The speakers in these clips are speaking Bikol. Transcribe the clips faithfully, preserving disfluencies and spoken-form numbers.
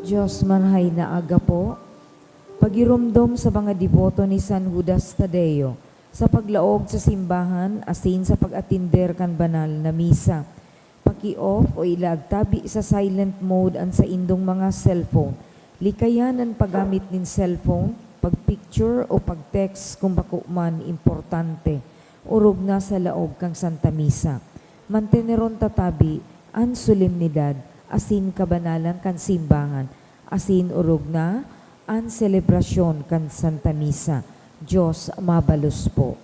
Dios, marhay na aga po. Pagiromdom sa mga deboto ni San Judas Tadeo sa paglaog sa simbahan asin sa pag-atender kan banal na misa. Paki-off o ilaag tabi sa silent mode an saindong mga cellphone. Likayan an paggamit nin cellphone, pag-picture o pag-text kun bako man importante, orog na sa laog kan Santa Misa. Manteneron ta tabi an solemnidad asin kabanalan kan simbahan, asin orog na an selebrasyon kan Santa Misa. Dios mabalos po.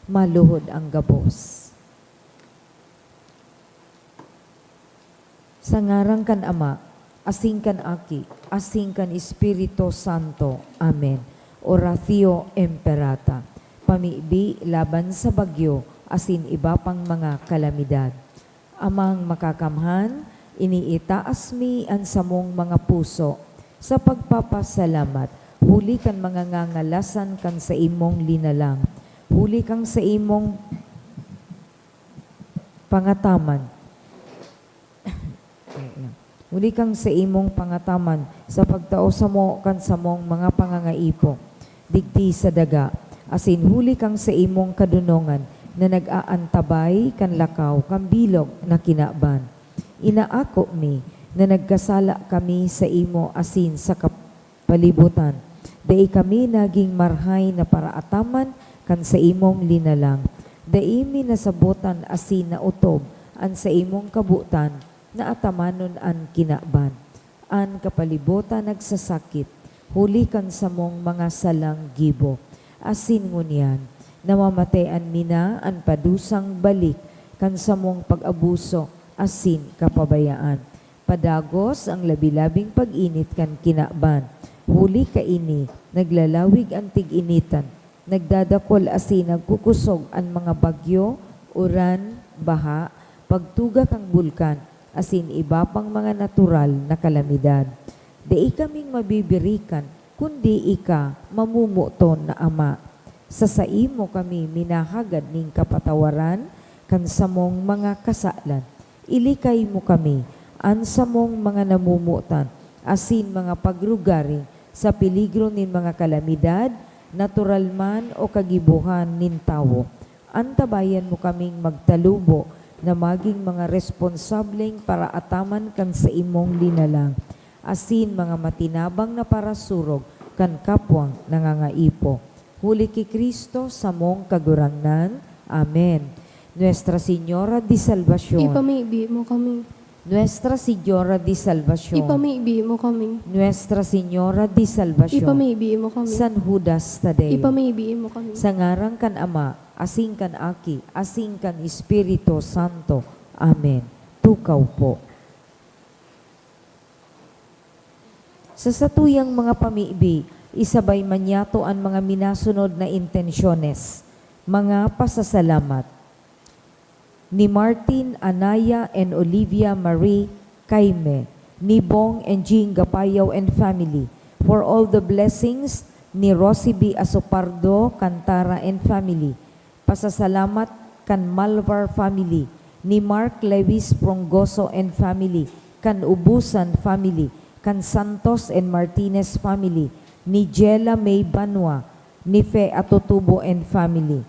Maluhod ang gabos. Sa ngaran kan Ama, asin kan Aki, asin kan Espiritu Santo. Amen. Oratio Imperata. Pamibi laban sa bagyo asin iba pang mga kalamidad. Amang Makakamhan, iniitaas mi an samong mga puso sa pagpapasalamat huli kan mga ngangalasan kan saimong linalang, huli kan saimong pangataman. Huli kan saimong pangataman sa pagtao samo kan samong mga pangangaipo digdi sa daga, asin huli kan saimong kadonongan na nag-aantabay kan lakaw kan bilog na kinaban. Inaako mi na nagkasala kami saimo asin sa kap-, palibutan. Dai kami nagin marhay na paraataman kan saimong linalang. Dai mi nasabotan asin naotob an saimong kabotan na atamanon an kinaban. An kapalibutan nagsasakit huli kan samong mga salang gibo. Asin ngunyan, namamatean mi na an padusang balik kan samong pag-abuso asin kapabayaan. Padagos an labi-labing pag-init kan kinaban. Huli kaini, naglalawig an tig-initan, nagdadakol asin nagkukosog an mga bagyo, uran, baha, pagtuga kan bulkan, asin iba pang mga natural na kalamidad. Dai kaming mabibirikan, kundi ika, mamomoton na Ama. Sa saimo kami minahagad nin kapatawaran kan samong mga kasalan. Ilikay mo kami, an samong mga namomotan, asin mga pagrugaring sa peligro nin mga kalamidad, natural man o kagibohan nin tawo. Antabayan mo kaming magtalubo na magin mga responsableng paraataman kan saimong linalang, asin mga matinabang na parasurog kan kapwang nangangaipo. Huli ki Cristo, samong Kagurangnan. Amen. Nuestra Señora de Salvacion. Ipamibi mo kami. Nuestra Señora de Salvacion. Ipamibi mo kami. Nuestra Señora de Salvacion. Ipamibi mo kami. San Judas Tadeo. Ipamibi mo kami. Sa ngaran kan Ama, asin kan Aki, asin kan Espiritu Santo. Amen. Tukaw po. Sa satuyang mga pamibi, isabay man niyato an mga minasunod na intensyones. Mga pasasalamat. Ni Martin, Anaya, and Olivia Marie Caime, ni Bong and Jing Gapayaw and family, for all the blessings ni Rosie B Asopardo Cantara and family, pasasalamat kan Malvar family, ni Mark Lewis Prongoso and family, kan Ubusan family, kan Santos and Martinez family, ni Jella May Banwa, ni Fe Atotubo and family.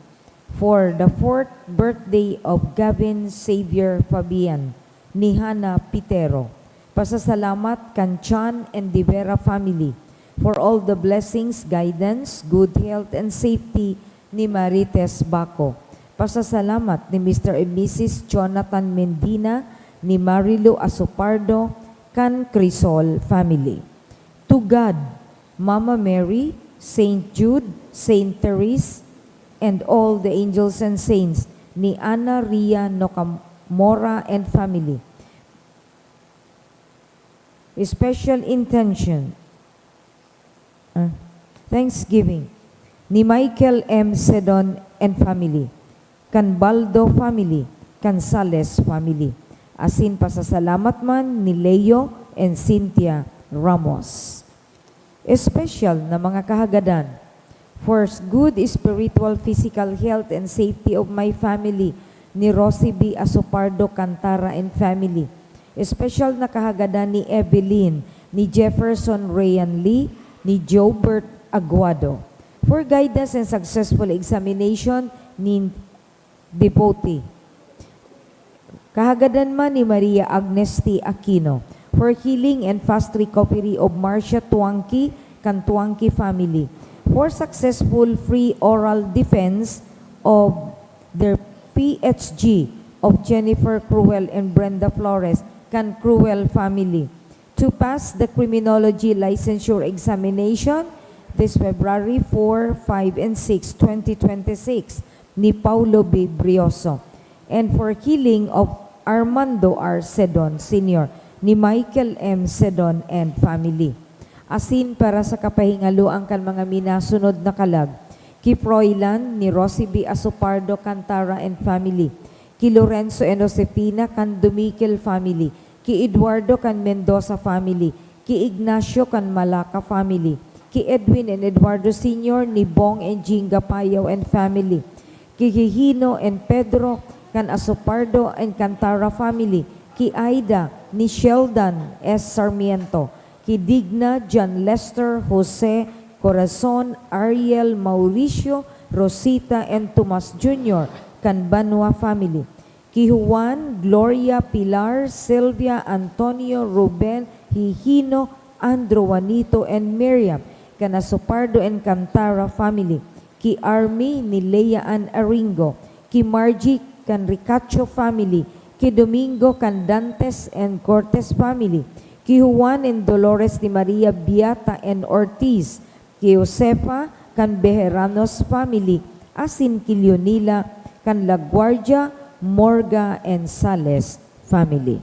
For the fourth birthday of Gavin Xavier Fabian, ni Hannah Pitero. Pasasalamat kan Chan and De Vera family for all the blessings, guidance, good health, and safety ni Marites Baco. Pasasalamat ni Mister and Missus Jonathan Mendina, ni Marilu Asopardo, kan Crisol family. To God, Mama Mary, Saint Jude, Saint Therese, and all the angels and saints, ni Ana Ria Nakamura and family. Special intention, ah, thanksgiving, ni Michael M Sedon and family, kan Baldo family, kan Sales family, asin pasasalamat man ni Leo and Cynthia Ramos. Espesyal na mga kahagadan. First, good spiritual, physical health and safety of my family, ni Rosie B Asopardo Cantara and family. Espesyal na kahagadan ni Evelyn ni Jefferson Rayan Lee, ni Jobert Aguado. For guidance and successful examination ni Devote. Kahagadan man ni Maria Agnes T. Aquino. For healing and fast recovery of Marcia Tuangki kan Tuangki family. For successful free oral defense of their P H G of Jennifer Cruel and Brenda Flores kan Cruel family. To pass the criminology licensure examination this February four, five, and six, twenty twenty-six, ni Paulo B. Brioso, and for healing of Armando R. Sedon Senior, ni Michael M. Sedon and family. Asin para sa kapahingaloan kan mga minasunod na kalag, ki Froilan ni Rosie B. Asopardo Cantara and family, ki Lorenzo and Josefina kan Dumikel family, ki Eduardo kan Mendoza family, ki Ignacio kan Malaca family, ki Edwin and Eduardo Senior ni Bong and Jinga Payao and family, ki Hihino and Pedro kan Asopardo and Cantara family, ki Aida ni Sheldon S. Sarmiento, ki Digna, John Lester, Jose, Corazon, Ariel, Mauricio, Rosita, and Tomas Junior kan Banwa family, ki Juan, Gloria, Pilar, Sylvia, Antonio, Ruben, Hihino, Andrew, Juanito, and Miriam kan Asopardo and Cantara family, ki Army ni Lea Ann Aringo, ki Margie kan Ricacho family, ki Domingo kan Dantes and Cortes family, ki Juan and Dolores ni Maria Beata and Ortiz, ki Josefa kan Beheranos family, asin ki Leonila kan La Guardia, Morga, and Sales family.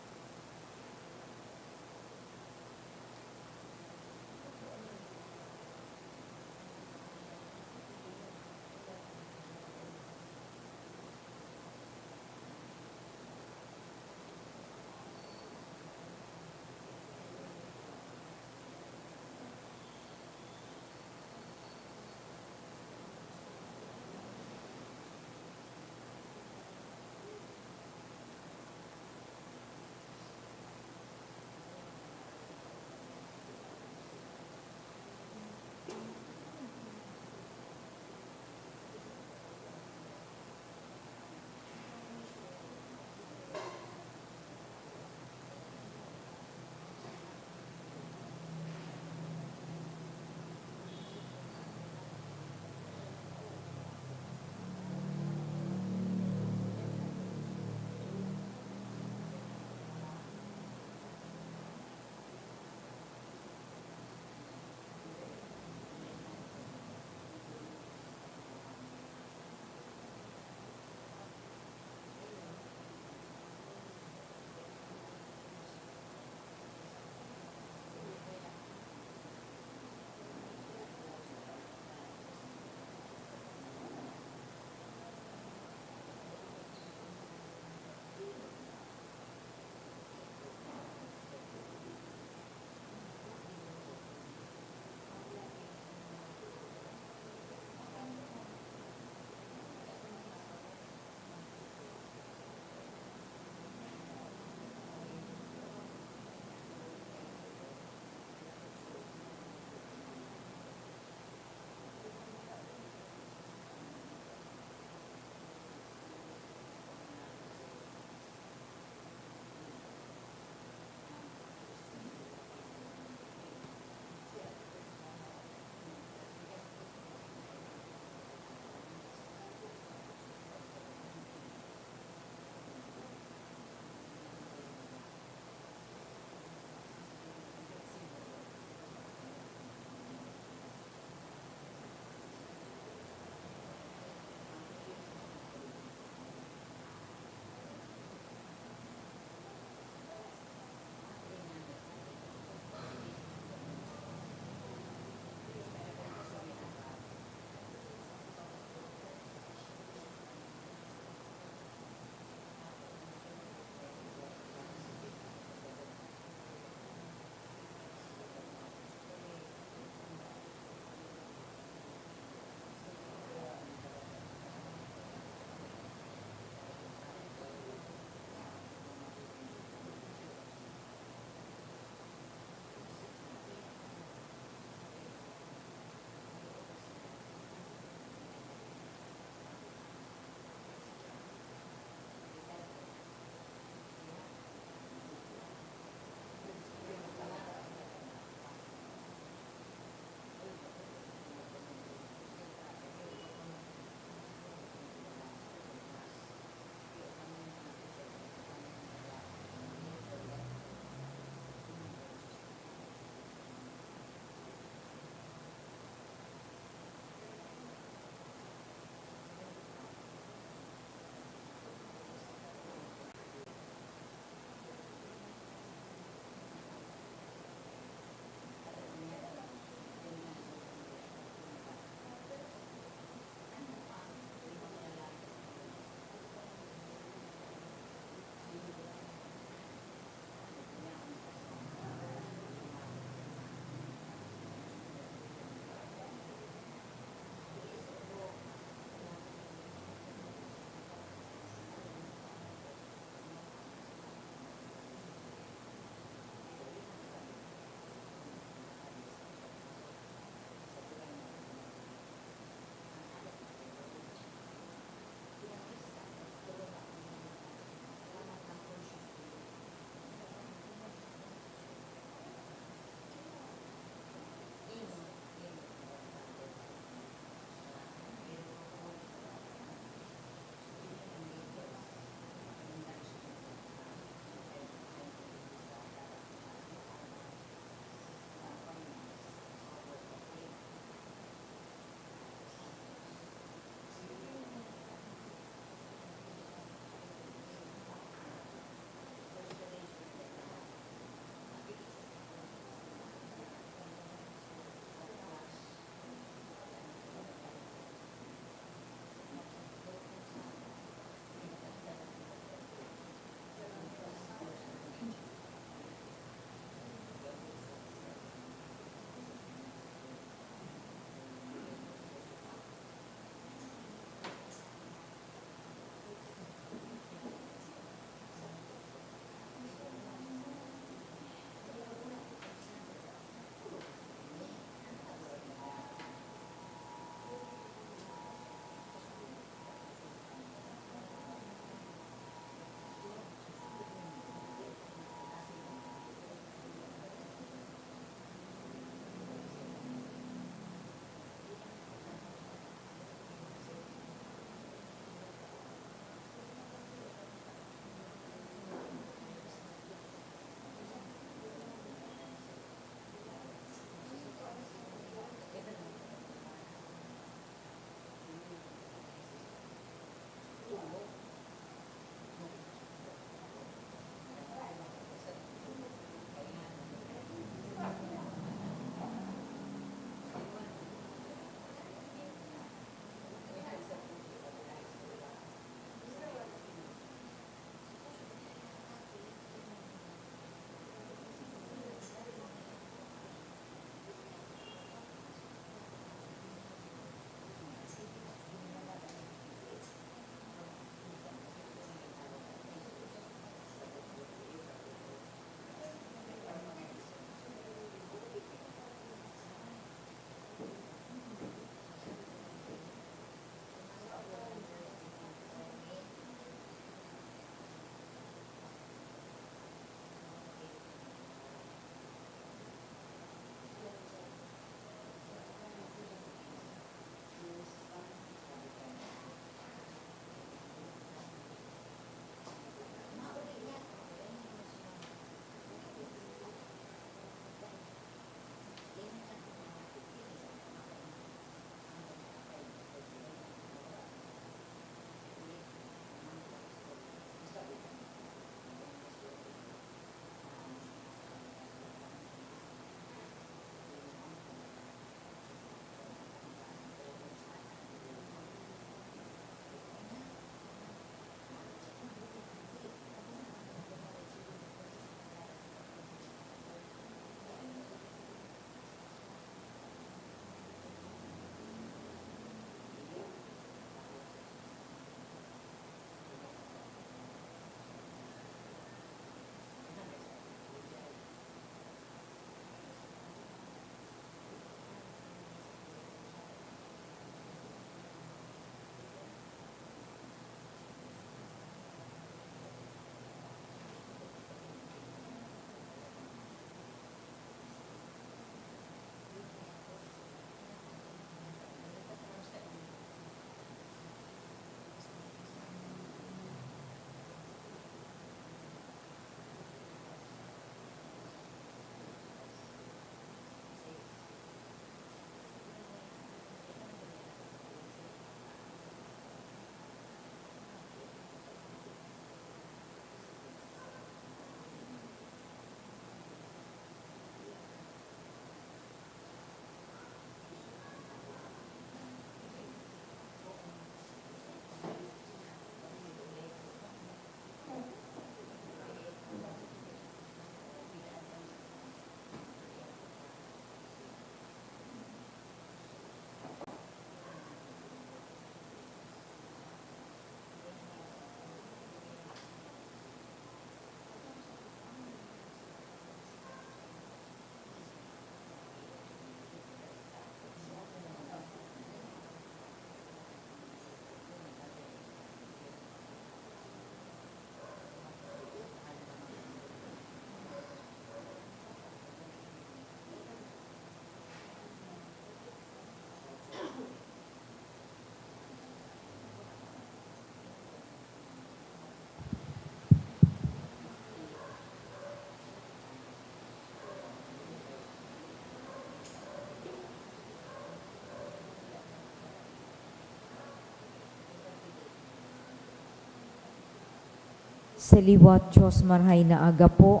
Sa liwat, Diyos, marahay na aga po.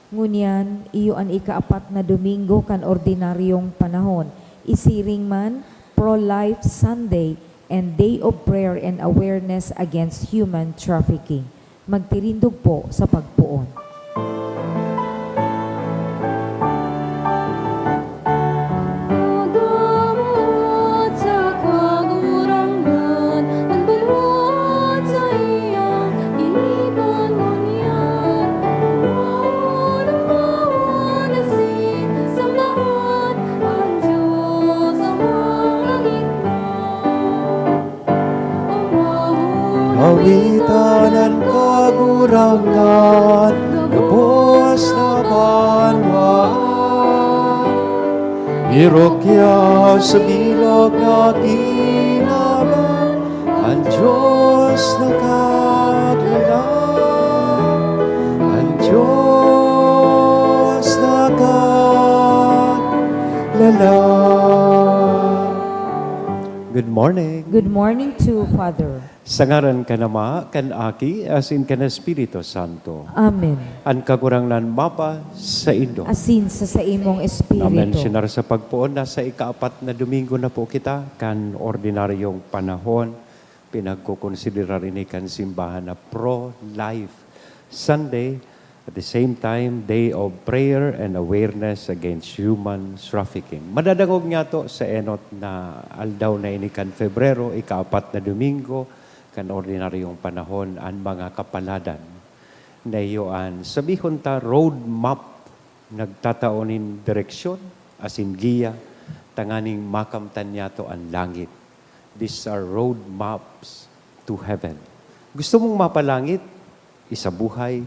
Ngunyan, iyo an ikaapat na Domingo kan ordinaryong panahon. Isiring man, Pro-Life Sunday and Day of Prayer and Awareness Against Human Trafficking. Magtirindog po sa pagpoon. Nagawad sa Kagurangnan an banwat saiyang ginibo ngunyan. Maunong mawan asin samlahan an Dios Amang langit na. Awitan an Kagurangnan, gabos na banwaan. Irukyaw sa bilog na kinaban, an Dios nakaglalang, an Dios nakaglalang. Good morning. Good morning to Father. Sa ngaran kan Ama, kan Aki, asin kan Espiritu Santo. Amen. An Kagurangnan mapa saindo. Asin sa saimong espiritu. Amen. Sinar sa pagpoon, nasa ikaapat na Domingo na po kita kan ordinaryong panahon. Pinagkokonsiderar ini kan simbahan na Pro-Life Sunday. At the same time, Day of Prayer and Awareness Against Human Trafficking. Madadangog niyato sa enot na aldaw na ini kan Febrero, ikaapat na Domingo kan ordinaryong panahon, an mga kapaladan na iyo an, sabihon ta, road map, nagtatao nin direksyon asin giya tanganing makamtan niyato an langit. These are road maps to heaven. Gusto mong mapalangit? Isabuhay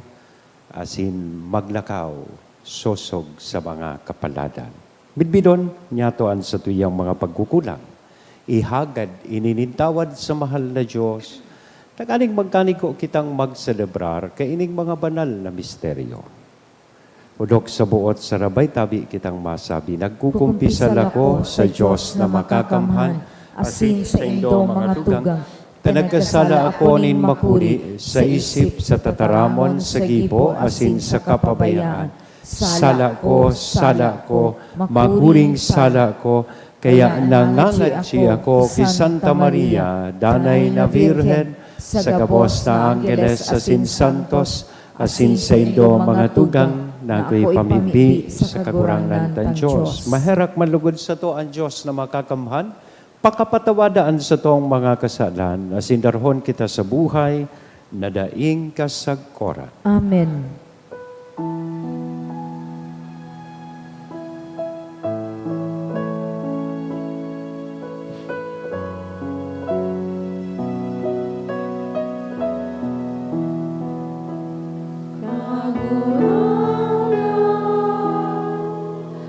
asin maglakaw sosog sa mga kapaladan. Bidbidon niyato an satuyang mga pagkukulang. Ihagad ini nin tawad sa mahal na Dios, tanganing magkaniko kitang magselebrar kaining mga banal na misteryo. Odok sa buot sarabay tabi kitang masabi, "Nagkukumpisal ako sa Dios na makakamhan, asin saindo, mga tugang, ta nagkasala ako nin makuri sa isip, sa tataramon, sa gibo, asin sa kapabayaan. Sala ko, sala ko, makuring sala ko, kaya nangangadyi ako ki Santa Maria, danay na Birhen, sa gabos na anggeles asin santos, asin saindo, mga tugang, na akoy pamibi sa Kagurangnan tang Dios." Maherak man lugod sato an Dios na makakamhan, pakapatawada an satong mga kasalan, asin darhon kita sa buhay na daing kasagkoran. Amen.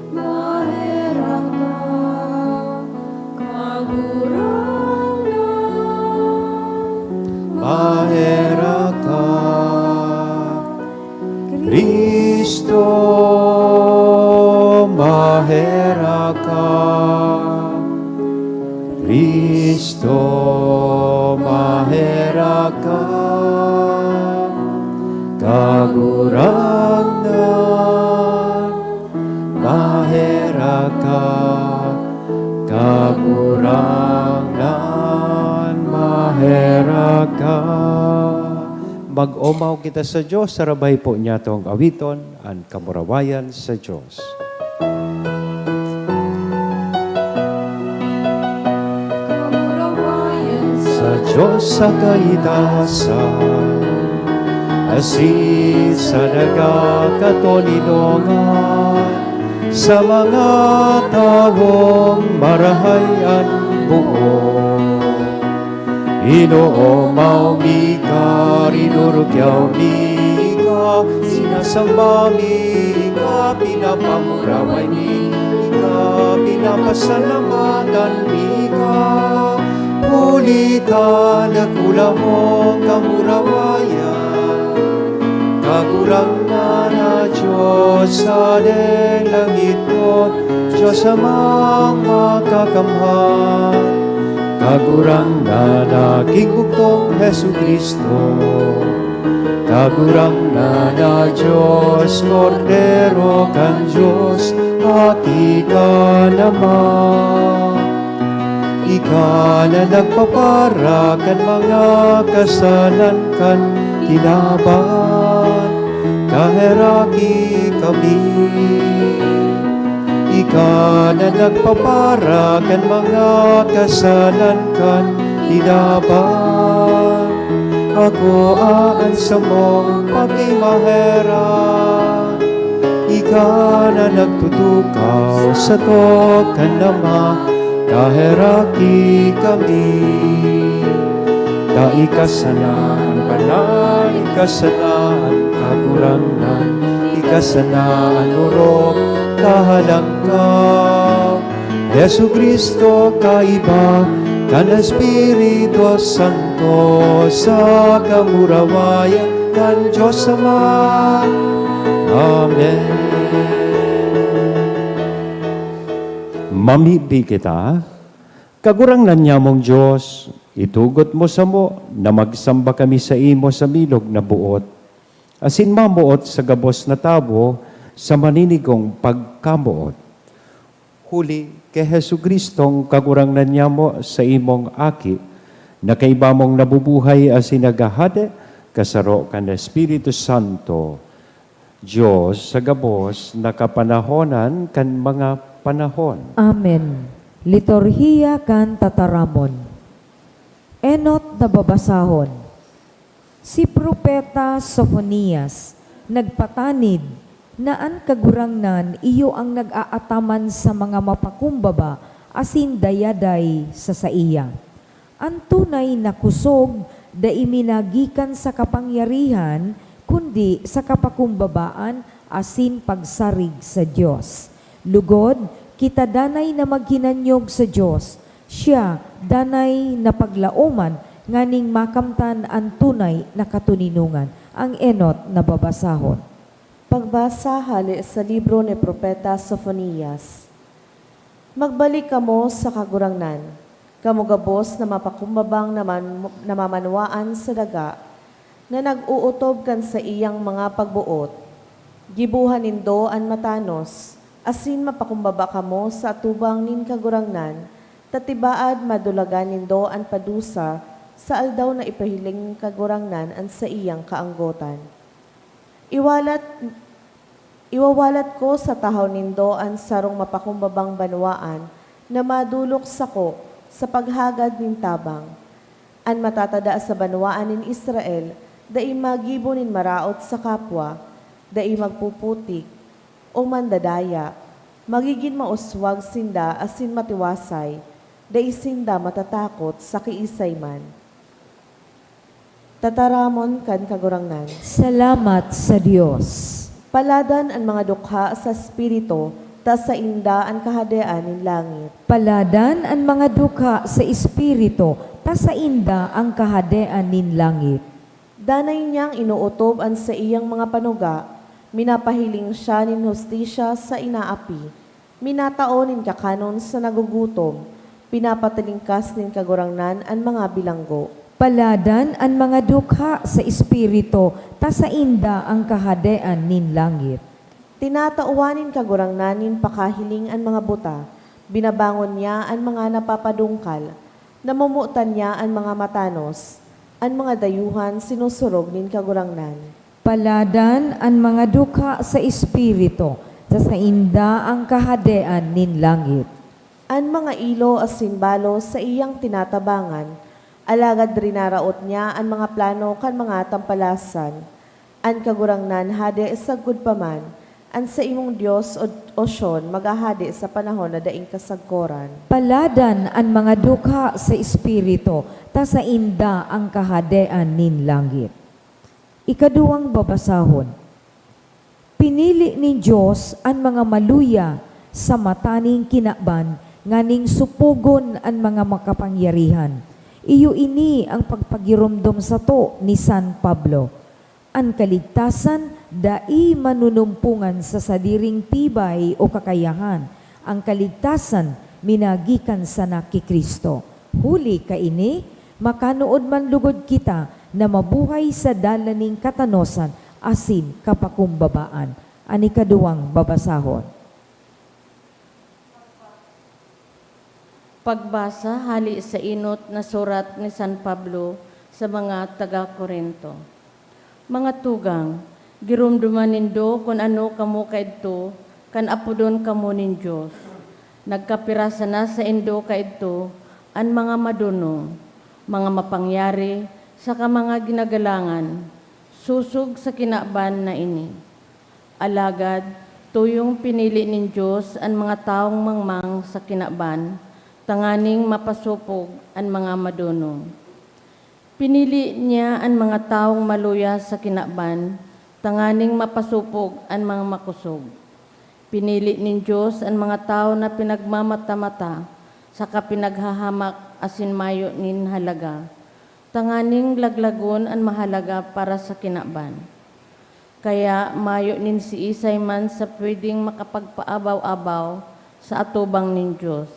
Maherak ka, Kagurangnan. Maherak ka, Cristo, maherak ka. Cristo, maherak ka. Kagurangnan, maherak ka. Kagurangnan, maherak ka. Mag-omaw kita sa Dios, sarabay po niyatong awiton an kamurawayan sa Dios. Kamurawayan sa Dios sa kaitaasan, asin sa nagkakatoninongan, sa mga tawong marahay an buot. Inoomaw mi ka, rinurukyaw mi ka, sinasamba mi ka, pinapamuraway mi ka, pinapasalamatan mi ka. Huli ta dakula mong kamurawayan, Kagurangnan na Dios sa langiton, Dios Amang makakamhan. Kagurangnan na King bugtong Jesu-Cristo, Kagurangnan na Dios, Kordero kan Dios, Aki ka naman. Ika na nagpapara kan mga kasalan kan kinaban, kaheraki kami. Ika na nagpapara kan mga kasalan kan kinaban, akoa an samong pakimaherak. Ika na nagtutukaw sato kan Ama, kaheraki kami. Ta ika sana an banal, ika sana an kagurangnan, ika sana an orog kahalangkaw. Jesu-Cristo, kaiba kan Espiritu Santo, sa kamurawayan kan Dios Ama. Amen. Mamibi kita. Kagurangnan nyamong Dios, itugot mo samo na magsamba kami saimo sa bilog na boot, asin mamoot sa gabos na tawo sa maninigong pagkamoot. Huli ki Jesu-Cristong Kagurangnan nyamo, saimong Aki, na kaiba mong nabubuhay asin naghahade kasaro kan Espiritu Santo, Dios sa gabos na kapanahonan kan mga panahon. Amen. Liturhiya kan Tataramon. Enot na babasahon. Si Propeta Sofonias nagpatanid na an Kagurangnan iyo ang nag-aataman sa mga mapakumbaba asin dayaday sa saiya. An tunay na kusog dai minagikan sa kapangyarihan, kundi sa kapakumbabaan asin pagsarig sa Dios. Lugod, kita danay na maghinanyog sa Dios. Siya danay na paglaoman nganing makamtan an tunay na katoninongan. Ang enot na babasahon. Pagbasa hale sa libro ni Propeta Sofonias. Magbalik kamo sa Kagurangnan, kamo gabos na mapakumbabang naman-, namamanwaan sa daga, na nag-ootob kan saiyang mga pagboot. Gibohan nindo an matanos, asin mapakumbaba kamo sa atubang nin Kagurangnan, ta tibaad madulagan nindo an padusa sa aldaw na ipahiling nin Kagurangnan an saiyang kaanggotan. Iwalat, iwawalat ko sa tahaw nindo an sarong mapakumbabang banwaan na madolok sako sa paghagad nin tabang. An matatada sa banwaan nin Israel dai magibo nin maraot sa kapwa, dai magpuputik o mandadaya. Magigin mauswag sinda asin matiwasay, dai sinda matatakot sa kiisay man. Tataramon kan Kagurangnan. Salamat sa Dios. Paladan an mga dukha sa Espiritu, ta sainda an Kahadean nin langit. Paladan an mga dukha sa Espiritu, ta sainda an Kahadean nin langit. Danay niyang inootob an saiyang mga panuga, minapahiling siya nin hustisya sa inaapi, minatao nin kakanon sa nagugutom, pinapatalingkas nin Kagurangnan an mga bilanggo. Paladan an mga dukha sa Espiritu, ta sainda an Kahadean nin langit. Tinatawan nin Kagurangnan nin pakahiling an mga buta, binabangon niya an mga napapadungkal, namomotan niya an mga matanos, an mga dayuhan sinusurog nin Kagurangnan. Paladan an mga dukha sa Espiritu, ta sainda an Kahadean nin langit. An mga ilo asin balos saiyang tinatabangan, alagad rinaraot niya an mga plano kan mga tampalasan. An Kagurangnan hade sagkod pa man, an saimong Dios o, o Sion maghahade sa panahon na daing kasagkoran. Paladan an mga dukha sa Espiritu, ta sainda an Kahadean nin langit. Ikaduwang babasahon. Pinili nin Dios an mga maluya sa mata nin kinaban nganing supogon an mga makapangyarihan. Iyo ini an pagpagiromdom sato ni San Pablo. An kaligtasan dai manunumpongan sa sadiring tibay o kakayahan. An kaligtasan minagikan sana ki Cristo. Huli kaini, makanood man lugod kita na mabuhay sa dalan nin katanosan asin kapakumbabaan. An ikaduwang babasahon. Pagbasa hale sa enot na surat ni San Pablo sa mga taga Corinto. Mga tugang, giromdoman nindo kun ano kamo kaidto kan apodon kamo nin Dios. Nagkapira sana saindo kaidto an mga madonong, mga mapangyari, saka mga ginagalangan, sosog sa kinaban na ini. Alagad, tuyong pinili nin Dios an mga tawong mangmang sa kinaban, tanganing mapasopog an mga madonong. Pinili niya an mga tawong maluya sa kinaban, tanganing mapasopog an mga makosog. Pinili nin Dios an mga tawo na pinagmamata-mata saka pinaghahamak asin mayo nin halaga, tanganing laglagon an mahalaga para sa kinaban. Kaya mayo nin siisay man sa pwedeng makapagpaabaw-abaw sa atubang nin Dios.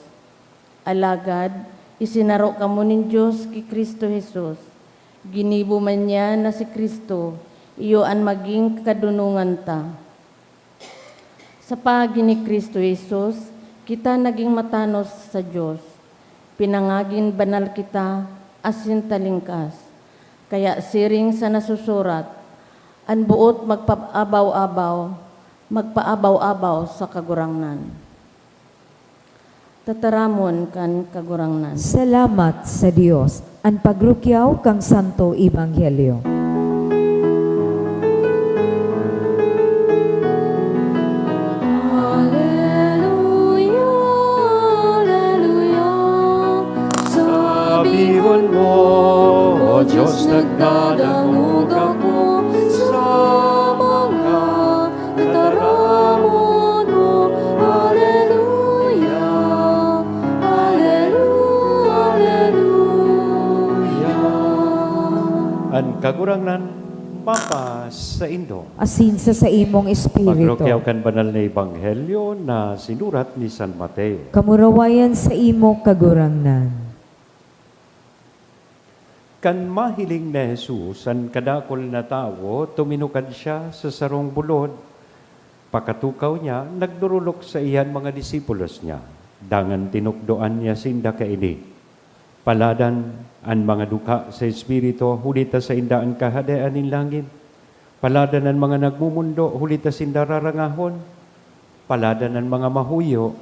Alagad isinaro kamo nin Dios ki Cristo Jesus. Ginibo man niya na si Cristo iyo an magin kadonongan ta. Sa paagi ni Cristo Jesus, kita nagin matanos sa Dios. Pinangagin banal kita asin talingkas. Kaya siring sa nasusurat, "An boot magpaabaw-abaw, magpaabaw-abaw sa Kagurangnan." Tataramon kan Kagurangnan. Salamat sa Dios. An pagrukyaw kan Santo Ebanghelyo. Aleluya, aleluya. Sabihon mo, O Dios, nagdadangog ako sa mga tataramon mo. Aleluya, aleluya, aleluya. An Kagurangnan mapasaindo. Asin sa saimong espiritu. Pagrukyaw kan banal na ebanghelyo na sinurat ni San Mateo. Kamurawayan saimo, Kagurangnan. Kan mahiling ni Jesus an kadakul na tawo, tuminukad siya sa sarong bulod. Pakatukaw niya, nagdorolok saiya an mga disipulos niya, dangan tinukdoan niya sinda kaini, "Paladan an mga dukha sa espiritu, huli ta sainda an Kahadean nin langit. Paladan an mga nagmomondo, huli ta sinda rarangahon. Paladan an mga mahuyo,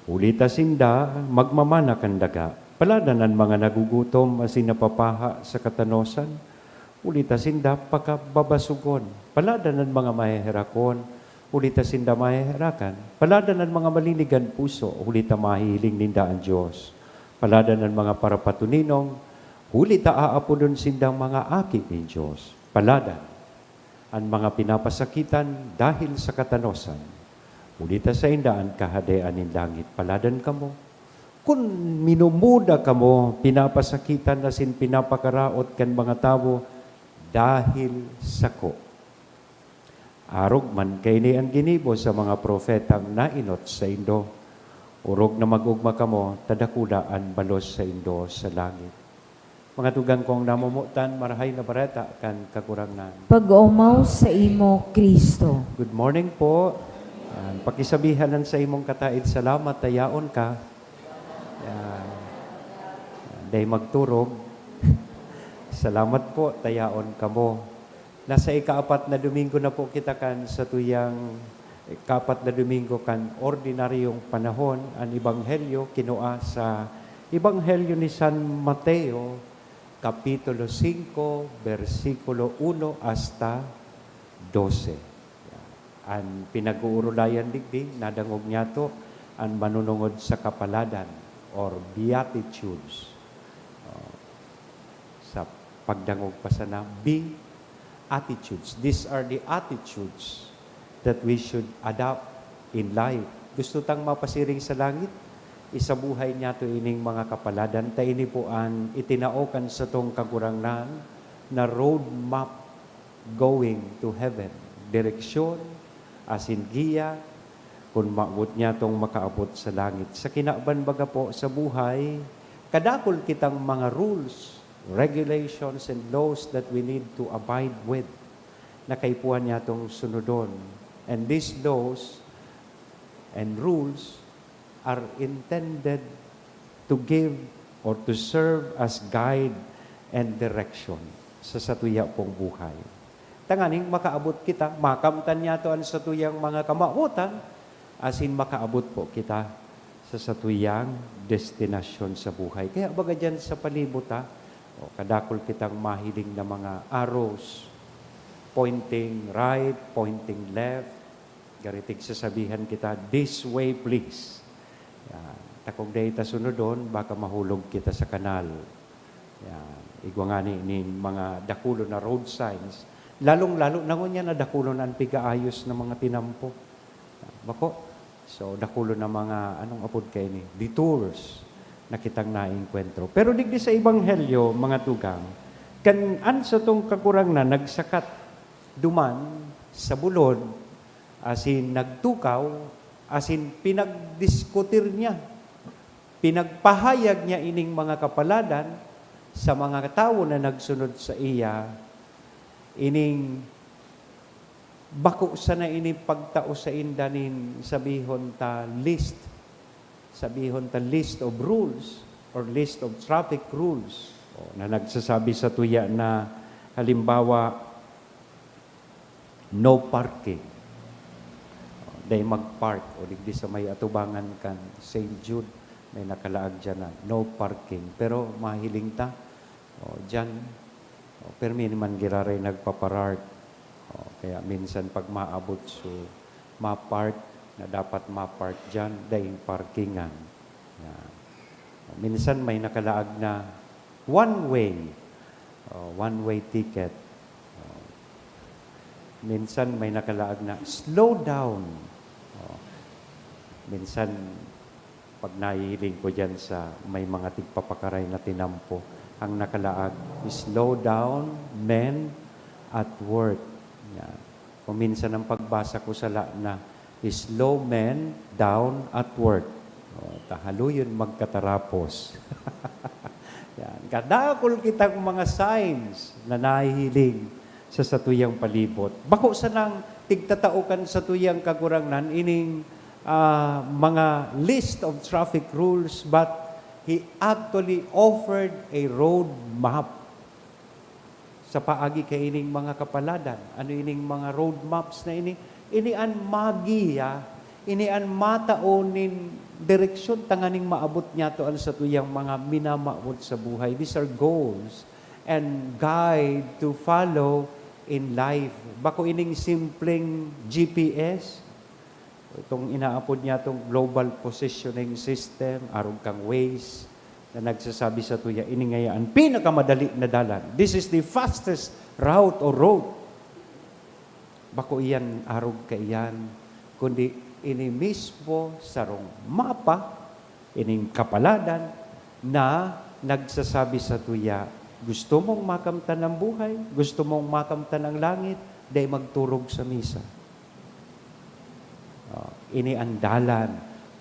huli ta sinda magmamana kan daga. Paladan an mga nagugutom asin napapaha sa katanosan, huli ta sinda pakababasogon. Paladan an mga maheherakon, huli ta sinda maheherakan. Paladan an mga malinig an puso, huli ta mahihiling ninda an Dios. Paladan an mga parapatoninong, huli ta aapodon sindang mga aki nin Dios. Paladan an mga pinapasakitan dahel sa katanosan, huli ta sainda an Kahadean nin langit. Paladan kamo kun minumuda kamo, pinapasakitan asin pinapakaraot kan mga tawo dahel sako. Arog man kaini an ginibo sa mga propetang naenot saindo. Orog na mag-ogma kamo, ta dakula an balos saindo sa langit." Mga tugang kong namomotan, Marahay na Bareta kan Kagurangnan. Pag-omaw saimo, Cristo. Good morning po. Ah, pakisabihan an saimong kataed, "Salamat, ta yaon ka." Yan. Dai magturog. "Salamat po, ta yaon kamo." Nasa ikaapat na Domingo na po kita kan satuyang ikaapat na Domingo kan ordinaryong panahon. An Ebanghelyo kinua sa Ebanghelyo ni San Mateo, Kapitulo singko, bersikulo uno hasta dose. An pinag-uurulayan digdi, nadangog niyato an manunungod sa kapaladan or beatitudes. Oh, sa pagdangog pa sana, be attitudes. These are the attitudes that we should adopt in life. Gusto tang mapasiring sa langit? Isabuhay niyato ining mga kapaladan, ta ini po an itinao kan satong Kagurangnan na roadmap going to heaven. Direksyon asin giya kun maabot niya tong makaabot sa langit. Sa kinaban baga po sa buhay, kadakul kitang mga rules regulations and laws that we need to abide with na kaipuhan niyatong sunodon. And these laws and rules are intended to give or to serve as guide and direction sa satuya pong buhay. Tanganing makaabot kita, makamtan niyato an satuyang mga kamawotan, asin makaabot po kita sa satuyang destinasyon sa buhay. Kaya baga diyan sa palibot, ha, o, kadakul kitang mahiling na mga arrows, pointing right, pointing left. Garitig sasabihan kita, "This way, please." Yan. Takong dai ta sunodon, baka mahulog kita sa kanal. Yan. Igwa ngani ning mga dakulon na road signs. Lalong-lalo na ngunyan na dakulon an pigaayos na mga tinampo. Bako. So, dakulon na mga, anong apod kaini? Detours na kitang naengkwentro. Pero digdi sa Ebanghelyo, mga tugang, kan an satong Kagurangnan nagsakat duman sa bulod, asin nagtukaw, asin pinagdiskutir niya, pinagpahayag niya ining mga kapaladan sa mga tawo na nagsunod saiya, ining bako sana ini pagtao sainda nin, sabihon ta, list, sabihon ta, list of rules or list of traffic rules, o, na nagsasabi satuya na, halimbawa, no parking. O, dai mag-park, o digdi sa may atubangan kan Saint Jude, may nakalaag diyan na, "No parking." Pero mahiling ta, o, diyan, o, permi man giraray nagpaparark. O, kaya minsan pag maabot so mapark na dapat mapark diyan, daing parkingan. Yan. O, minsan may nakalaag na one way, o, one way ticket. O, minsan may nakalaag na slow down. O, minsan pag nahihiling ko diyan sa may mga tigpapakaray na tinampo, ang nakalaag, "Slow down, men at work." Yan. Kung minsan ang pagbasa ko sala na, "Slow men down at work." O, ta haluyon magkatarapos. Yan. Kadakul kitang mga signs na nahihiling sa satuyang palibot. Bako sanang tigtatao kan satuyang Kagurangnan ining, ah, mga list of traffic rules, but he actually offered a road map sa paagi kaining mga kapaladan. Ano ining mga road maps na ini? Ini an magiya, ini an matao nin direksyon tanganing maabot niyato an satuyang mga minamawot sa buhay. These are goals and guide to follow in life. Bako ining simpleng G P S, itong inaapod niya, itong Global Positioning System, arog kang Waze, na nagsasabi sa tuya, "Ini ngaya an pinakamadali na dalan. This is the fastest route or road." Bako iyan arog kaiyan, kundi ini mismo sarong mapa, ining kapaladan na nagsasabi sa tuya, "Gusto mong makamtan ang buhay? Gusto mong makamtan ang langit? Dai magturog sa misa." Oh, ini an dalan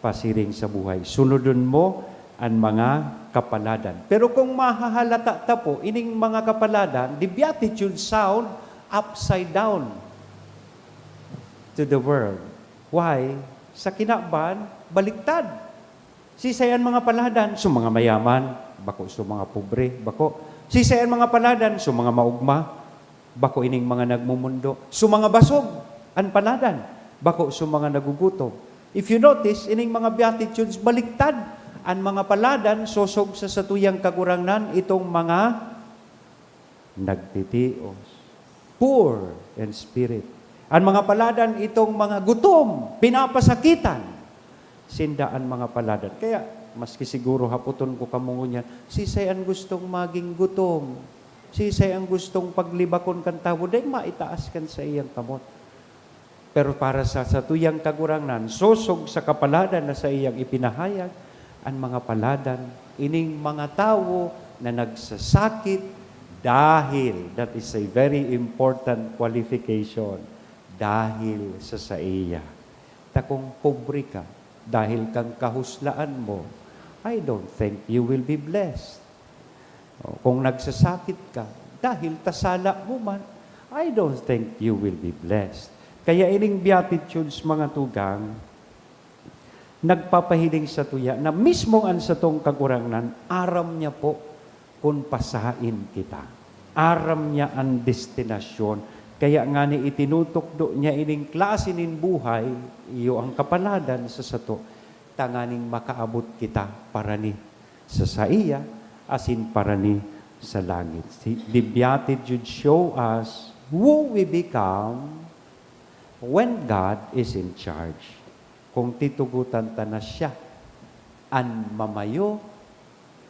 pasiring sa buhay. Sunodon mo an mga kapaladan. Pero kung mahahalata ta po, ining mga kapaladan, the Beatitudes sound upside down to the world. Why? Sa kinaban, baliktad. Sisay an mga paladan? So mga mayaman, bako so mga pobre, bako. Sisay an mga paladan? So mga maogma, bako ining mga nagmumundo. So mga basog an paladan, bako so mga nagugutom. If you notice, ining mga Beatitudes, baliktad. An mga paladan, sosog sa satuyang Kagurangnan, itong mga nagtitios, poor in spirit. An mga paladan, itong mga gutom, pinapasakitan. Sinda an mga paladan. Kaya, maski siguro hapoton ko kamo ngunyan, sisay an gustong magin gutom? Sisay an gustong paglibakon kan tawo? Dai maitaas kan saiyang kamot. Pero para sa satuyang Kagurangnan, sosog sa kapaladan na saiyang ipinahayag, an mga paladan, ining mga tawo na nagsasakit dahil, that is a very important qualification, dahil sa saiya. Ta kung pobre ka, dahil kan kahuslaan mo, I don't think you will be blessed. O, kung nagsasakit ka, dahil ta sala mo man, I don't think you will be blessed. Kaya ining Beatitudes, mga tugang, nagpapahiling sa tuya na mismo an satong Kagurangnan, aram niya po kun pasain kita. Aram niya an destinasyon. Kaya ngani itinutukdo niya ining klase nin buhay, iyo ang kapaladan sa sato, tanganing makaabot kita parani sa saiya, asin parani sa langit. Si, the Beatitudes show us who we become when God is in charge. Kung titugotan ta na siya an mamayo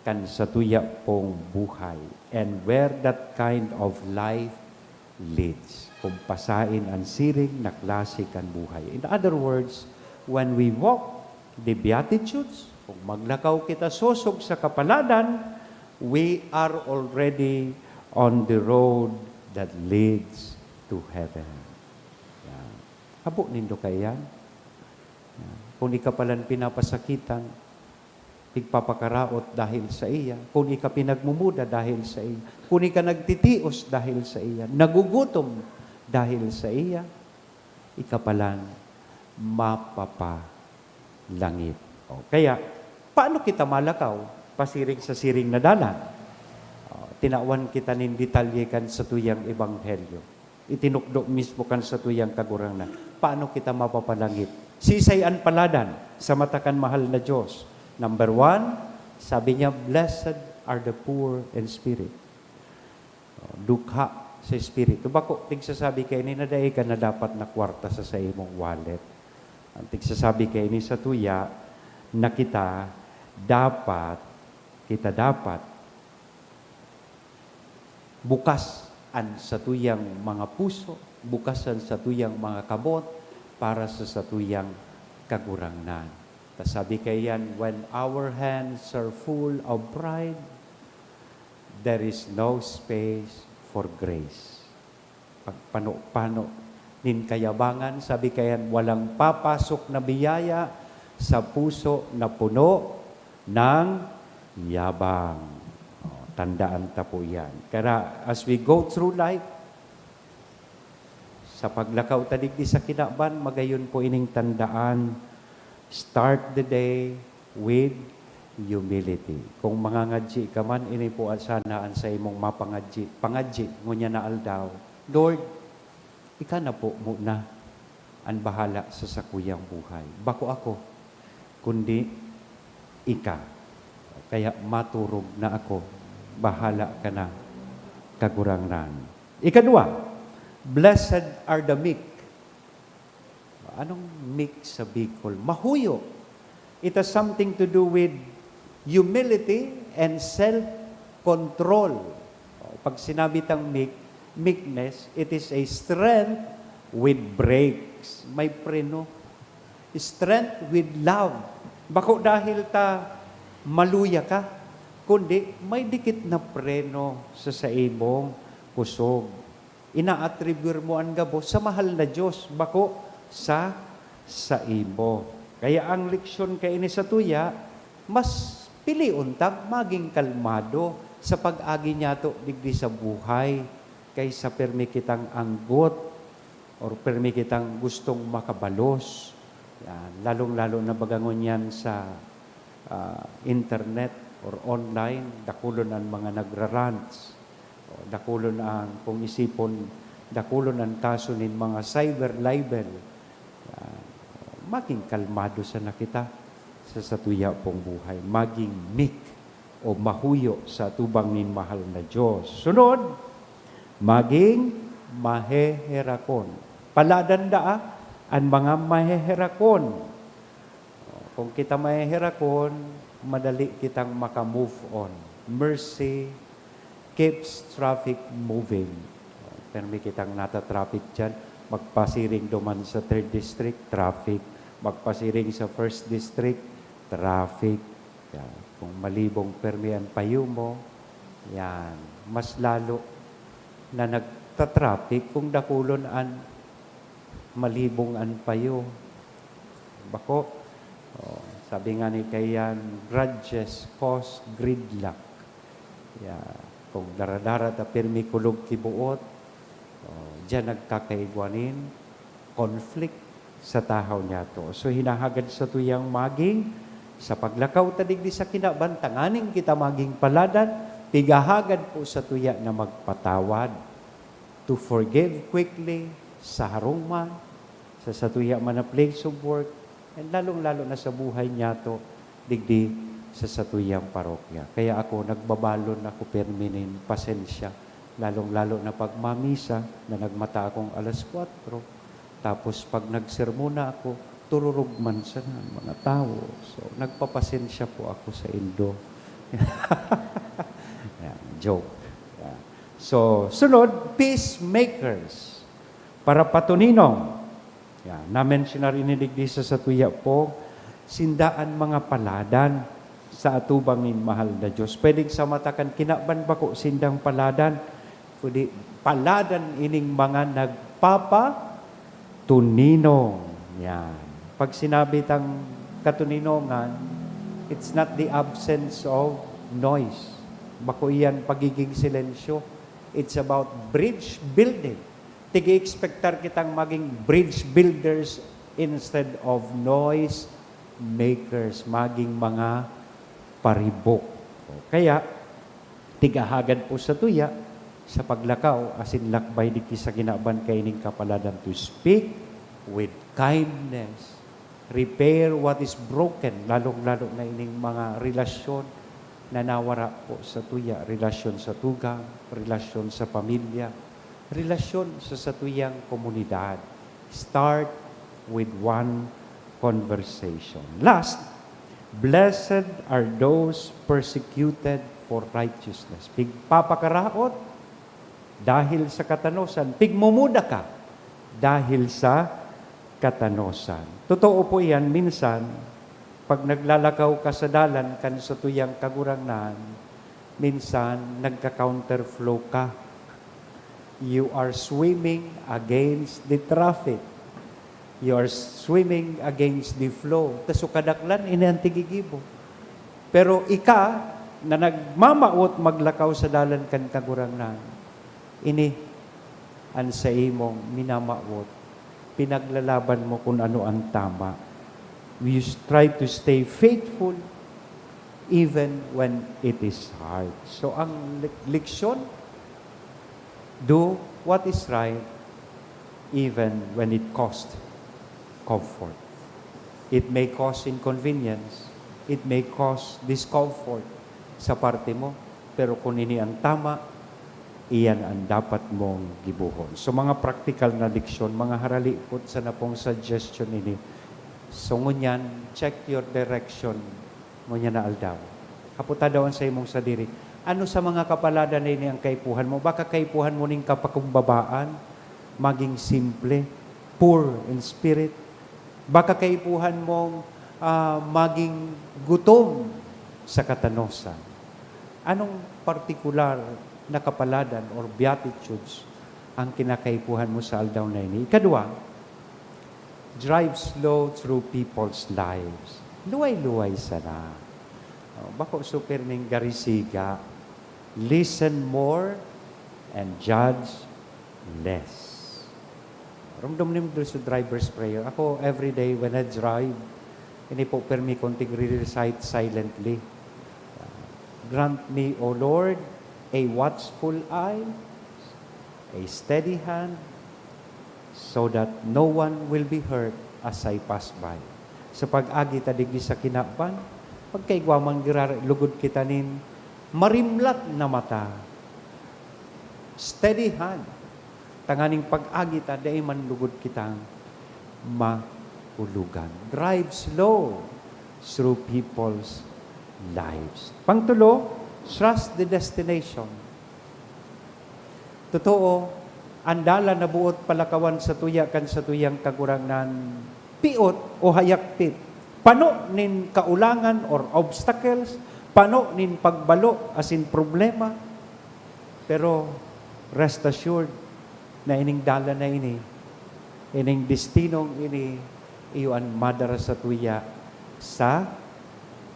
kan satuya pong buhay, and where that kind of life leads. Kung pasain an siring na klase kan buhay. In other words, when we walk the Beatitudes, kung maglakaw kita sosog sa kapaladan, we are already on the road that leads to heaven. Yan. Habo nindo kaiyan? Yan. Kung ika palan pinapasakitan, pigpapakaraot dahil sa iya, kung ika pinagmumuda dahil sa iya, kung ika nagtitios dahil sa iya, nagugutom dahil sa iya, ika palan mapapalangit. O, kaya, paano kita malakaw pasiring sa siring na dalan? O, tinawan kita nin detalye kan satuyang ebanghelyo. Itinukdo mismo kan satuyang Kagurangnan. Paano kita mapapalangit? Sisay an paladan sa mata kan mahal na Diyos? Number one, sabi niya, "Blessed are the poor in spirit." O, dukha sa espiritu. Bako, tigsasabi kaini na dai ka na dapat na kwarta sa saimong wallet. Ang tigsasabi kaini satuya na kita dapat, kita dapat bukas an satuyang mga puso, bukas an satuyang mga kamot para sa satuyang Kagurangnan. Ta sabi kaiyan, "When our hands are full of pride, there is no space for grace." Pagpano-pano nin kayabangan, sabi kaiyan, walang papasok na biyaya sa puso na puno ng yabang. O, tandaan ta po yan. Kaya as we go through life, sa paglakaw ta digdi sa kinaban, magayon po ining tandaan, start the day with humility. Kung mangangadyi ka man, ini po sana an saimong mapangadyi, pangadyi ngunyan na aldaw, "Lord, ika na po muna an bahala sa sakuyang buhay. Bako ako, kundi ika. Kaya maturog na ako. Bahala ka na, Kagurangnan." Ikadwa, "Blessed are the meek." Anong meek sa Bicol? Mahuyo. It has something to do with humility and self-control. Pag sinabi tang meek, meekness, it is a strength with brakes. May preno. Strength with love. Bako dahil ta maluya ka, kundi may dikit na preno sa saimong kusog. Inaatribuyar mo an gabos sa mahal na Diyos, bako sa saimo. Kaya ang leksyon kaini satuya, mas pilion tang magin kalmado sa pag-agi niyato digdi sa buhay, kaysa permi kitang anggot or permi kitang gustong makabalos. Yan. Lalong-lalo na baga ngunyan sa, ah, internet or online, dakulon an mga nagra-rants. O, dakulon ang, kung isipon, dakulon an kaso nin mga cyber libel. Yan. Magin kalmado sana kita sa satuya pong buhay. Magin meek o mahuyo sa atubang nin mahal na Diyos. Sunod, magin maheherakon. Paladan daa an mga maheherakon. Kung kita maheherakon, madali kitang maka-move on. Mercy keeps traffic moving. Permi kitang nata-traffic diyan. Magpasiring duman sa third district, traffic. Magpasiring sa first district, traffic. Yan. Kung malibong permi an payo mo, yan. Mas lalo na nagta-traffic kung dakulon an malibong an payo. Bako, oh, sabi nga ni kaiyan, "Grudges cause gridlock." Ya, kung dara-dara ta pirmi kulog ki buot, oh, diyan nagkakaigwa nin conflict sa tahaw niyato. So, hinahagad satuyang maging, sa paglakaw ta digdi sa kinaban, tanganing kita maging paladan, pighahagad po satuya na magpatawad, to forgive quickly, sa harong man, sa satuya man na place of work, and lalong-lalo na sa buhay niyato, digdi sa satuyang parokya. Kaya ako, nagbabalon ako pirmi nin pasensya, lalong-lalo na pag mamisa na nagmata akong alas kwatro, tapos pag nagsermon na ako, tururog man sana ang mga tawo. So, nagpapasensya po ako sa indo. Yan, joke. Yan. So, sunod, peacemakers. Para patuninong. Yan, na-mention na rin ni digdi sa satuya po, sinda an mga paladan sa atubang nin mahal na Diyos. Pwedeng sa mata kan kinaban bako sindang paladan, kundi paladan ining mga nagpapatuninong. Yan. Pag sinabi tang katuninongan, it's not the absence of noise. Bako iyan pagiging silensyo. It's about bridge building. Tig-i-expectar kitang maging bridge builders instead of noise makers, maging mga paribok. O kaya, tighahagad po satuya sa paglakaw asin lakbay digdi sa kinaban kaining kapaladan to speak with kindness, repair what is broken, lalong-lalo na ining mga relasyon na nawara po satuya, relasyon sa tugang, relasyon sa pamilya, relasyon sa satuyang komunidad. Start with one conversation. Last, "Blessed are those persecuted for righteousness." Pigpapakaraot dahil sa katanosan, pigmumuda ka dahil sa katanosan. Totoo po iyan, minsan, pag naglalakaw ka sa dalan kan satuyang Kagurangnan, minsan nagka-counterflow ka. You are swimming against the traffic. You are swimming against the flow. Ta so kadaklan, ini an tigigibo. Pero ika, na nagmamawot maglakaw sa dalan kan Kagurangnan, ini an saimong minamawot. Pinaglalaban mo kun ano an tama. You s-, try to stay faithful even when it is hard. So, ang lek-, leksyon, do what is right even when it cost comfort. It may cause inconvenience, it may cause discomfort sa parte mo, pero kun ini an tama, iyan an dapat mong gibohon. So, mga praktikal na leksyon, mga haralipot sana pong suggestion ini. So, ngunyan, check your direction ngunyan na aldaw. Hapota daw an saimong sadiri, "Ano sa mga kapaladan na ini ang kaipuhan mo?" Baka kaipuhan mo nin kapakumbabaan, maging simple, poor in spirit. Baka kaipuhan mong, ah, maging gutom sa katanosan. Anong partikular na kapaladan or beatitudes ang kinakaipuhan mo sa aldaw na ini? Ikadwa, drive slow through people's lives. Luway-luway sana. Oh, bako super ning garisiga. Listen more and judge less. Rumdom nindo sa driver's prayer. Ako, every day when I drive, ini po permi kong tig-re-recite silently. "Grant me, O Lord, a watchful eye, a steady hand, so that no one will be hurt as I pass by." Sa pag-agi ta digdi sa kinaban, pagkaigwa man girara-, lugod kita nin marimlat na mata, steady hand, tanganing pag-agi ta, dai man lugod kitang mahulogan. Drive slow through people's lives. Pangtulo, trust the destination. Totoo, an dalan na boot palakawan satuya kan satuyang Kagurangnan, piot o hayagpit, pano nin kaolangan or obstacles, pano nin pagbalo asin problema. Pero rest assured na ining dalan na ini, ining destinong ini, iyo an madara satuya sa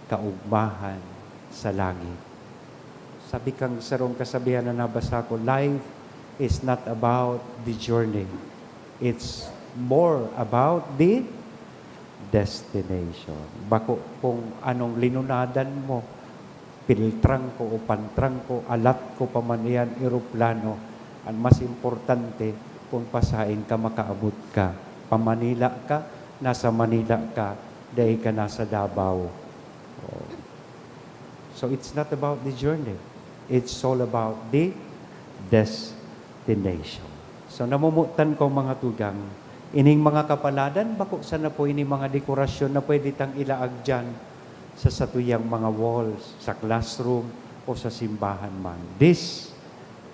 kaogmahan sa langit. Sabi kan sarong kasabihan na nabasa ko, "Life is not about the journey. It's more about the destination." Bako kung anong linunadan mo, piltrangko o pantrangko, alatko pa man iyan, eroplano. Ang mas importante, kung pasain ka, makaabot ka. Pa-Manila ka, nasa Manila ka, dai ka nasa Davao. Oh. So, it's not about the journey. It's all about the destination. So, namomotan ko, mga tugang, ining mga kapaladan, bako sana po ini mga dekorasyon na pwede tang ilaag diyan sa satuyang mga walls, sa classroom, o sa simbahan man. These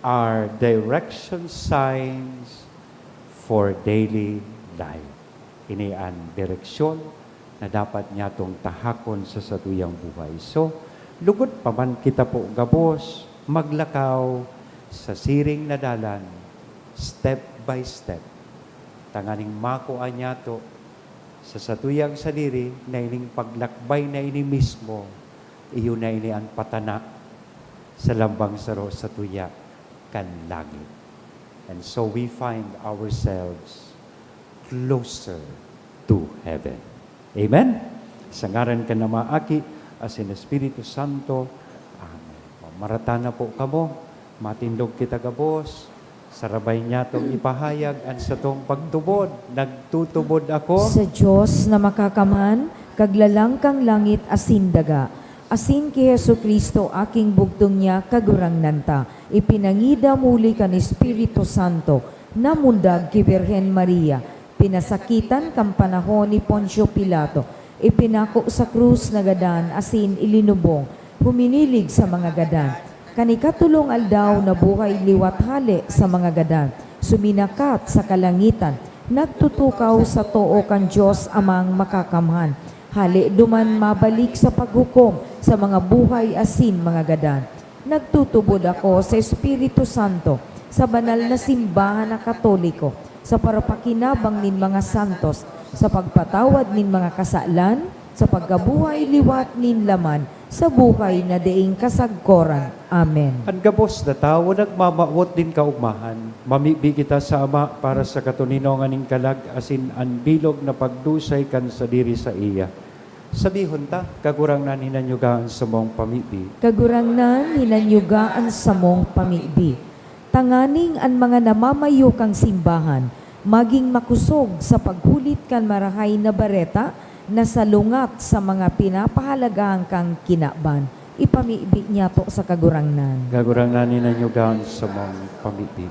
are direction signs for daily life. Ini an direksyon na dapat nyatong tahakon sa satuyang buhay. So, lugod pa man kita po gabos maglakaw sa siring na dalan, step by step, tanganing makua nyato sa satuyang sadiri na ining paglakbay na ini mismo, iyo na ini an patana sa lambang saro satuya kan langit. And so we find ourselves closer to heaven. Amen? Sa ngaran kan Ama, Aki, asin Espiritu Santo. Amen. O, marata na po kamo. Matindog kita gabos. Sarabay nyatong ipahayag an satong pagtubod. Nagtutubod ako. Sa Dios na makakamhan, Kaglalang kan langit asin daga, asin ki Jesu-Cristo, aking bugtong niya, Kagurangnan ta, ipinangidam huli kan Espiritu Santo, namundag ki Birhen Maria, pinasakitan kan panahon ni Poncio Pilato, ipinako sa krus na gadan asin ilinubong, huminilig sa mga gadan. Kan ikatolong aldaw, nabuhay liwat hale sa mga gadan, suminakat sa kalangitan, nagtutukaw sa too kan Dios Amang Makakamhan. Hale duman mabalik sa paghukom sa mga buhay asin mga gadan. Nagtutubod ako sa Espiritu Santo, sa banal na simbahan na Katoliko, sa parapakinabang nin mga santos, sa pagpatawad nin mga kasalan, sa pagkabuhay liwat nin laman, sa buhay na daing kasagkoran. Amen. An gabos na tawo nagmamawot nin kaogmahan. Mamibi kita sa Ama para sa katoninongan nin kalag asin an bilog na pagdusay kan sadiri saiya. Sabihon ta, Kagurangnan, hinanyuga an samong pamibi. Kagurangnan, hinanyuga an samong pamibi. Tanganing an mga namamayo kan simbahan magin makosog sa paghulit kan Marahay na Bareta na salungat sa mga pinapahalagahan kang kinaban. Ipamibi nyato sa Kagurangnan. Kagurangnan, hinanyuga an samong pamibi.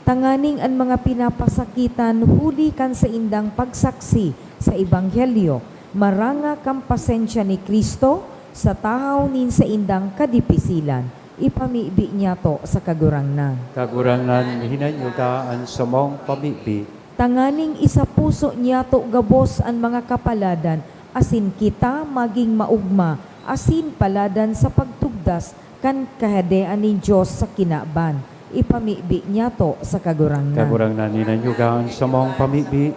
Tanganing an mga pinapasakitan huli kan saindang pagsaksi sa Ebanghelyo maranga kan pasensya ni Cristo sa tahaw nin saindang kadipisilan. Ipamibi nyato sa Kagurangnan. Kagurangnan, hinanyuga an samong pamibi. Tanganing isapuso nyato gabos an mga kapaladan, asin kita magin maogma asin paladan sa pagtugdas kan Kahadean nin Dios sa kinaban. Ipamibi nyato sa Kagurangnan. Kagurangnan, hinanyuga an samong pamibi.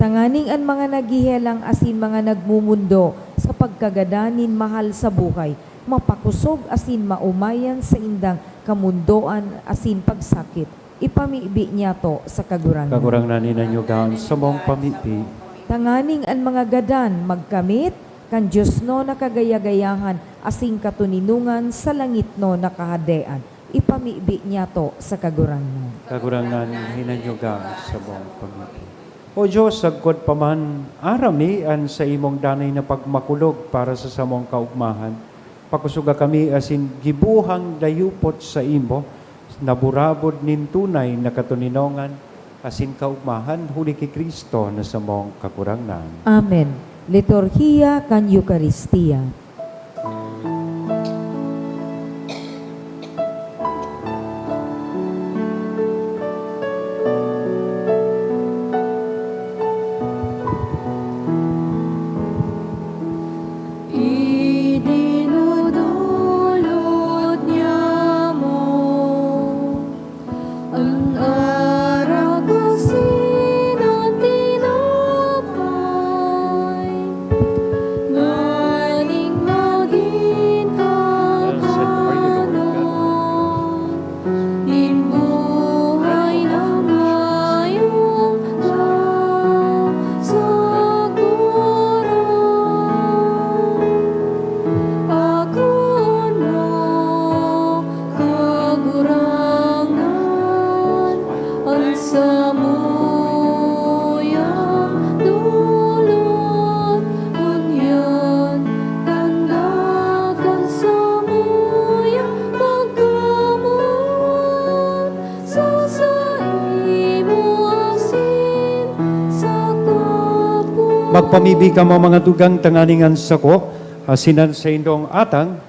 Tanganing an mga naghehelang asin mga nagmomondo sa pagkagadan nin mahal sa buhay, mapakosog asin maomay an saindang kamondoan asin pagsakit. Ipamibi nyato sa Kagurangnan. Kagurangnan, hinanyuga an samong pamibi. Tanganing an mga gadan magkamit kan diosnon na kagaya-gayahan asin katoninongan sa langitnon na Kahadean. Ipamibi nyato sa Kagurangnan. Kagurangnan, hinanyuga an samong pamibi. O Dios, sagkod pa man, aram mi an saimong danay na pagmakulog para sa samong kaogmahan. Pakosoga kami asin gibohang dayupot saimo, na burabod nin tunay na katoninongan asin kaogmahan, huli ki Cristo na samong Kagurangnan. Amen. Liturhiya kan Eukaristia. Idinudulot niamo an arak asin an tinapay nganing Magpamibi kamo, mga tugang, tanganing an sako asin an saindong atang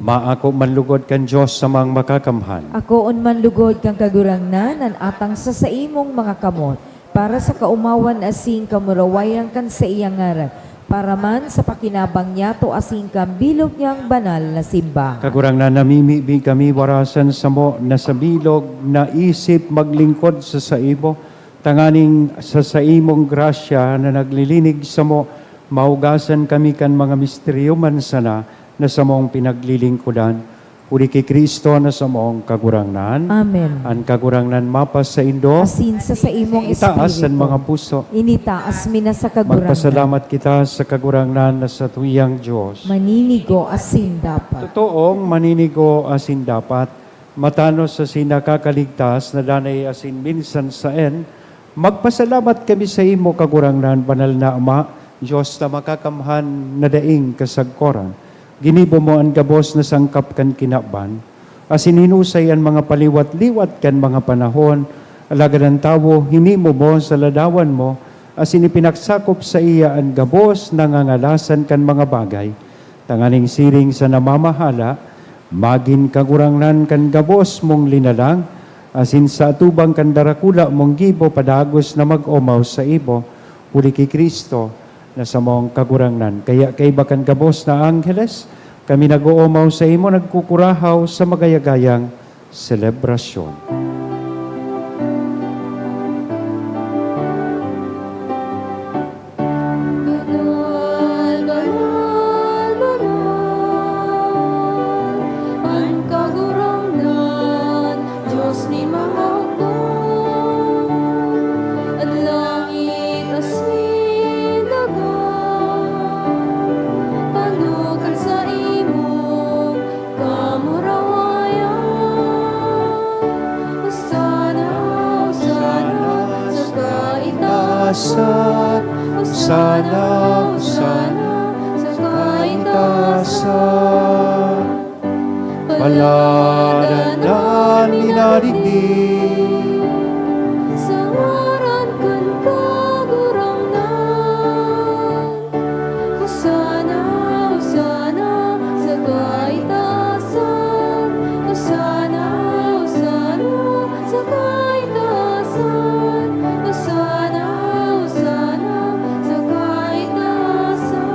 maako man lugod kan Dios Amang Makakamhan. Akoon man lugod kan Kagurangnan an atang sa saimong mga kamot, para sa kaomawan asin kamurawayan kan saiyang ngaran, para man sa pakinabang niyato asin kan bilog niyang banal na simbahan. Kagurangnan, namimibi kami warasan samo na sa bilog na isip maglingkod sa saimo, tanganing sa saimong grasya na naglilinig samo, mahugasan kami kan mga misteryo man sana na samong pinaglilingkodan. Huli ki Cristo na samong Kagurangnan. Amen. An Kagurangnan mapasaindo. Asin sa saimong Itaas an espiritu. Mga puso. Initaas mi na sa Kagurangnan. Magpasalamat kita sa Kagurangnan na satuyang Dios. Maninigo asin dapat. Totoong maninigo asin dapat, matanos asin nakakaligtas na danay asin minsan saen, magpasalamat kami saimo, Kagurangnan, banal na Ama, Dios na makakamhan na daing kasagkoran. Ginibo mo an gabos na sangkap kan kinaban, asin hinusay an mga paliwat-liwat kan mga panahon, alagad an tawo hinimo mo sa ladawan mo, asin ipinagsakop saiya an gabos na ngangalasan kan mga bagay, tanganing siring sa namamahala, magin kagurangnan kan gabos mong linalang, asin sa atubang kan darakula mong gibo padagos na mag-omaw saimo, huli ki Cristo na samong Kagurangnan. Kaya kaiba kan gabos na angheles, kami nag-oomaw saimo, nagkukurahaw sa magayagayang selebrasyon. Banal, banal, banal, an Kagurangnan, Dios nin mga hukbo. An langit asin daga, pano kan saimong kamurawayan. Hosana, Hosana sa kaitaasan. Hosana, Hosana sa kaitaasan. Paladan an minadigdi sa ngaran kan Kagurangnan. Hosana, Hosana sa kaitaasan. Hosana, Hosana sa kaitaasan. Hosana, Hosana sa kaitaasan.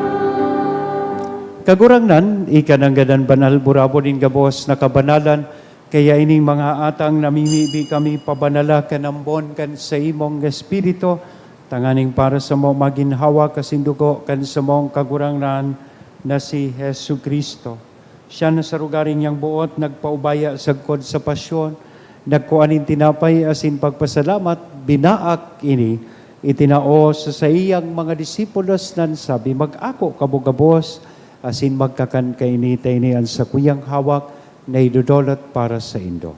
Kagurangnan, ika nanggad an banal, burabod nin gabos na kabanalan, kaya ining mga atang namimibi kami pabanala kan ambon kan saimong Espiritu, tanganing para samo magin hawak asin dugo kan samong Kagurangnan na si Jesu-Cristo. Siya na sa rugari niyang boot nagpaubaya sagkod sa pasyon, nagkua nin tinapay asin pagpasalamat, binaak ini, itinao sa saiyang mga disipulos na nagsabi, "Mag-ako kamo gabos asin magkakan kaini, ta ini an sakuyang hawak na idodolot para saindo."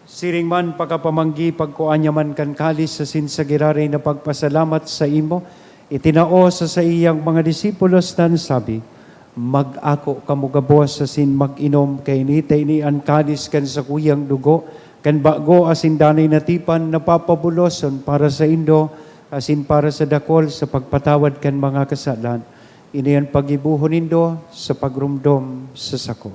Siring man, pakapamanggi, pagkua niya man kan kalis asin sa giraray na pagpasalamat saimo, itinao sa saiyang mga disipulos na nagsabi, "Mag-ako kamo gabos asin mag-inom kaini, ta ini an kalis kan sakuyang dugo kan bago asin danay na tipan na papabuloson para saindo asin para sa dakol sa pagpatawad kan mga kasalan. Ini an paggibohon nindo sa pagromdom sa sako."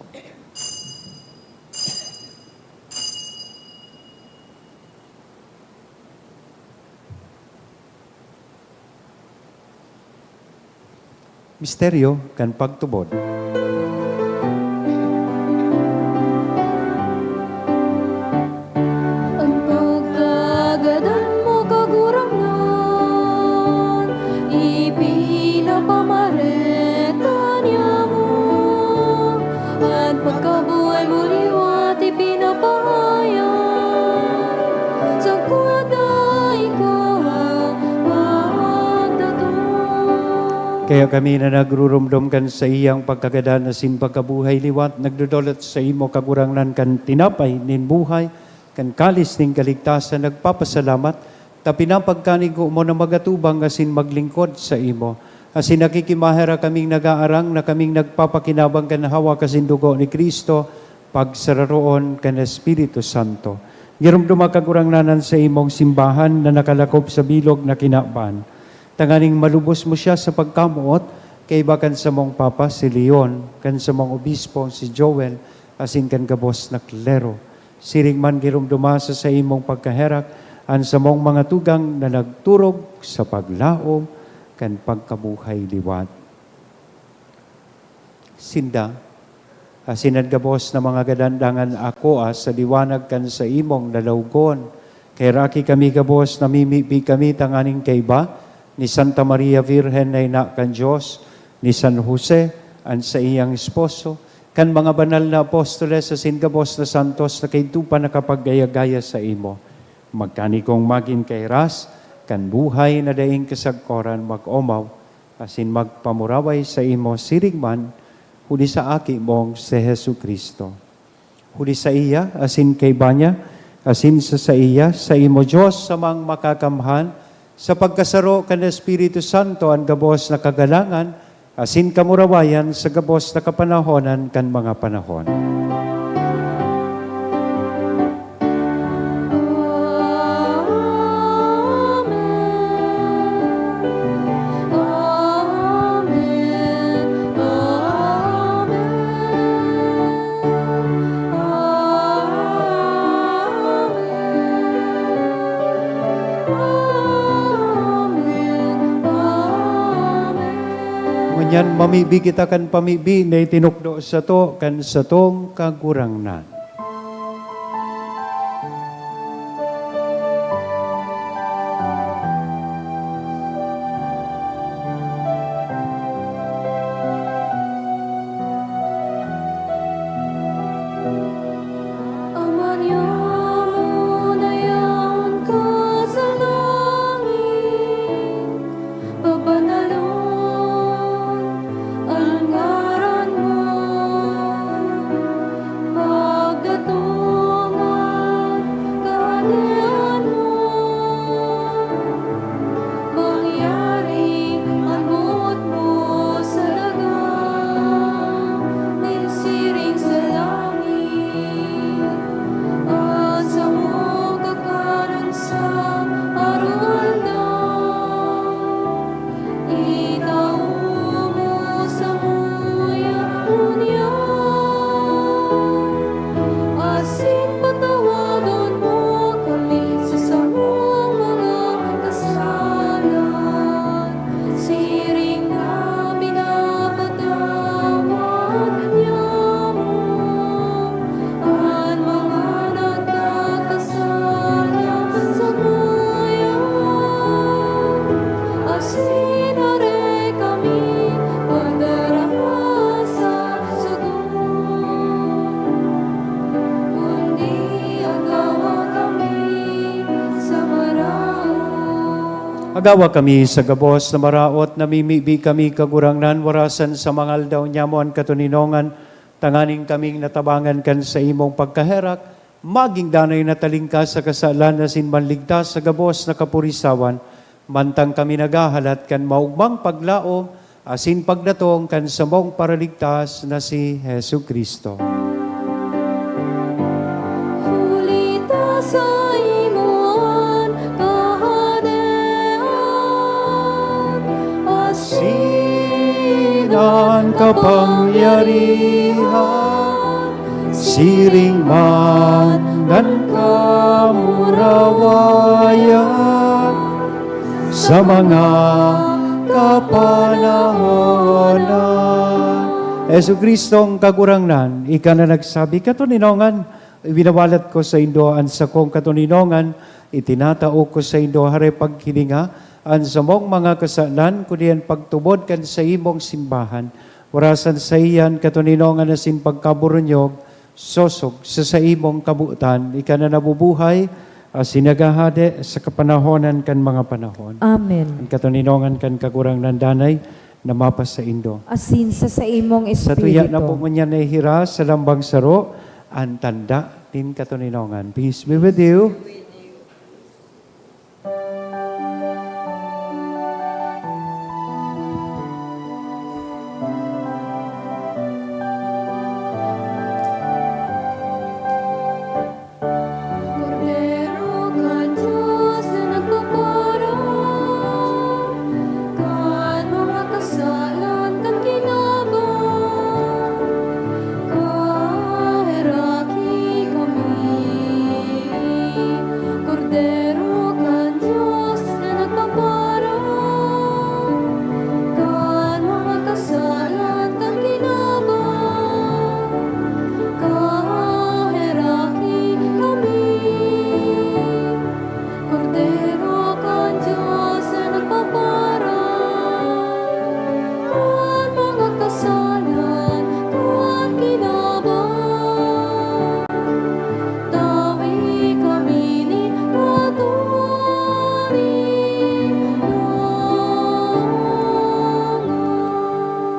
Misteryo kan pagtubod. An pagkagadan mo, Kagurangnan, ipinapamareta niamo. An pagkabuhay mo liwat ipinapahayag, sagkod na ikaw magdatong. Kaya kami na nagruromdom kan saiyang pagkagadan asin pagkabuhay liwat, nagdodolot saimo, Kagurangnan, kan tinapay nin buhay, kan kalis nin kaligtasan, nagpapasalamat ta pinapagkanigo mo na magatubang asin maglingkod saimo. Asin nakikimaherak kaming nagaarang na kaming nagpapakinabang kan hawak asin dugo ni Cristo, pagsararoon kan Espiritu Santo. Giromdoma, Kagurangnan, an saimong simbahan na nakalakop sa bilog na kinaban, tanganing malubos mo siya sa pagkamoot kaiba kan samong Papa si Leon, kan samong Obispong si Joel, asin kan gabos na klero. Siring man, giromdoma sa saimong pagkaherak an samong mga tugang na nagturog sa paglaom kan pagkabuhay liwat. Sinda, asin an gabos na mga gadan dangan akoa sa liwanag kan saimong lalawgon. Kaheraki kami gabos, namimibi kami tanganing kaiba ni Santa Maria Virgen na ina kan Dios, ni San Jose, an saiyang esposo, kan mga banal na apostoles asin gabos na santos na kaidto pa nakapagaya-gaya saimo. Magkanikong magin kahiras kan buhay na daing kasagkoran mag-omaw asin magpamuraway saimo siring man huli sa Aki mong si Jesu-Cristo. Huli saiya, asin kaiba niya, asin sa saiya, saimo, Dios Amang Makakamhan, sa pagkasaro kan Espiritu Santo, an gabos na kagalangan asin kamurawayan sa gabos na kapanahonan kan mga panahon. Amen. Amen. Amen. Amen. Amen. Ngunyan, mamibi kita kan pamibi na itinukdo sato kan satong Kagurangnan. Ama niamo na yaon ka sa langit, pabanalon an ngaran mo, magdatong an kahadean mo, mangyari an boot mo sa daga, nin siring sa langit. An samong kakanon sa aroaldaw, itao mo samuya ngunyan, asin patawadon mo kami sa samong mga kasalan, siring na pinapatawad niamo an mga nagkakasala kan samuya, asin aray kami pagdarapa sa sagon, kundi agawa kami sa maraot. Agawa kami sa gabos na maraot, namimibi kami, Kagurangnan, warasan sa mga aldaw nyamo an katoninongan, tanganing kaming natabangan kan saimong pagkaherak, magin danay na talingkas sa kasalan asin manligtas sa gabos na kapurisawan, mantang kami naghahalat kan maogmang paglaom asin pagdatong kan samong Paraligtas na si Jesu-Cristo. Huli ta saimo an kahadean, asin an kapangyarihan, siring man an kamurawayan sa mga kapanahonan. Jesu-Cristong Kagurangnan, ika na nagsabi, "Katoninongan, iwinawalat ko saindo an sakong katoninongan, itinatao ko saindo, hare paghilinga an samong mga kasalan, kundi an pagtubod kan saimong simbahan." Warasan saiya an katoninongan asin pagkaburunyog, sosog sa saimong kabotan, ika na nabubuhay asin naghahade sa kapanahonan kan mga panahon. Amen. An katoninongan kan Kagurangnan danay na mapasaindo. Asin sa saimong Sa tuya na espiritu. po ngunyan nahihiras sa lambang saro an tanda nin katoninongan. Peace be with you.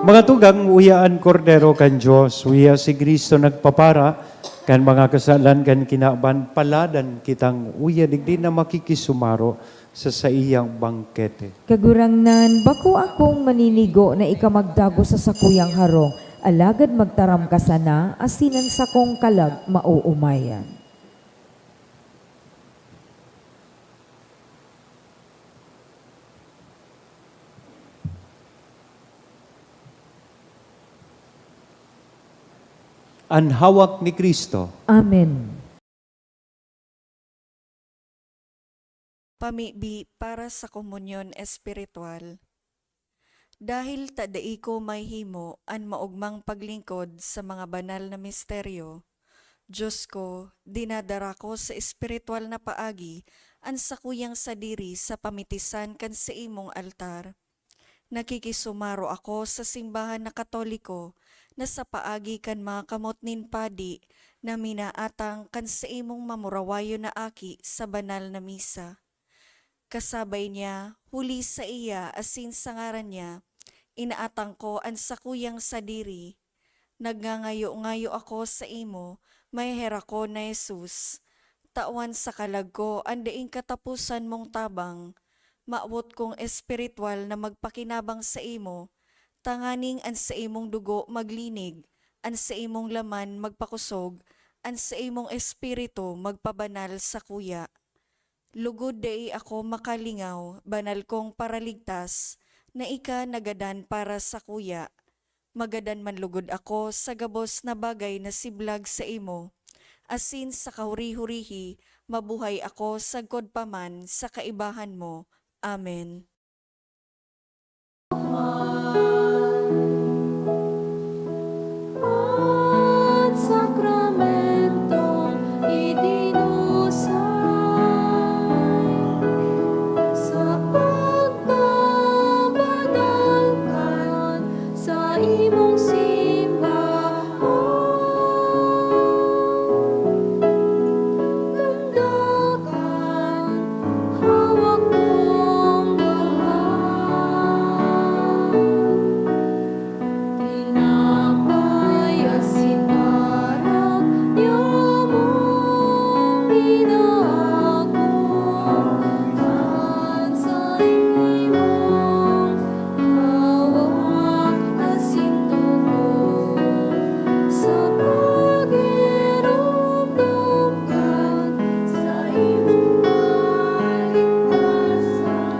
Mga tugang, uya an Kordero kan Dios, uya si Cristo nagpapara kan mga kasalan kan kinaban, paladan kitang uya digdi na makikisumaro sa saiyang bangkete. Kagurangnan, bako akong maninigo na ika magdagos sa sakuyang harong, alagad magtaram ka sana, asin an sakong kalag maoomayan. An hawak ni Cristo. Amen. Pamibi para sa komunyon espiritual. Dahil ta dai ko mahimo an maogmang paglingkod sa mga banal na misteryo, Dios ko, dinadara ko sa espiritual na paagi an sakuyang sadiri sa pamitisan kan saimong altar. Nakikisumaro ako sa simbahan na Katoliko na sa paagi kan mga kamot nin padi na minaatang kan saimong mamurawayon na aki sa banal na misa. Kasabay niya, huli saiya asin sa ngaran niya, inaatang ko an sakuyang sadiri. Nagngangayo-ngayo ako saimo, maheherakon na Jesus. Tawan sa kalag ko an daing kataposan mong tabang. Mawot kong espiritual na magpakinabang saimo, tanganing an saimong dugo maglinig, an saimong laman magpakosog, an saimong espiritu magpabanal sakuya. Lugod dai ako makalingaw, banal kong Paraligtas, na ika nagadan para sakuya. Magadan man lugod ako sa gabos na bagay na siblag saimo, asin sa kahuri-hurihi, mabuhay ako sagkod pa man sa kaibahan mo. Amen. An sakramentong itinusay sa pagpabanal kan saimong simbahan. Tanda kan hawak mong kamay. Tinapay asin arak, niya mong inaagom kan saimong hawak asin dugo sa pagiromdom kan saimong kaligtasan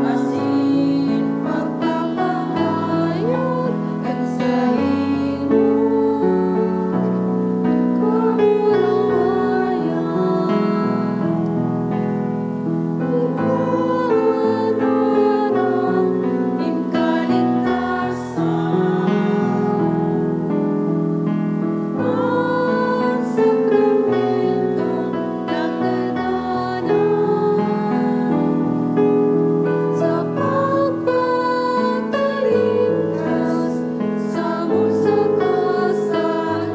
asin pagpapahayag kan saimong kamurawayan. Ukahan na nin kaligtasan. An sakramentong nagdadana sa pagpapaligtas samo sa kasalan.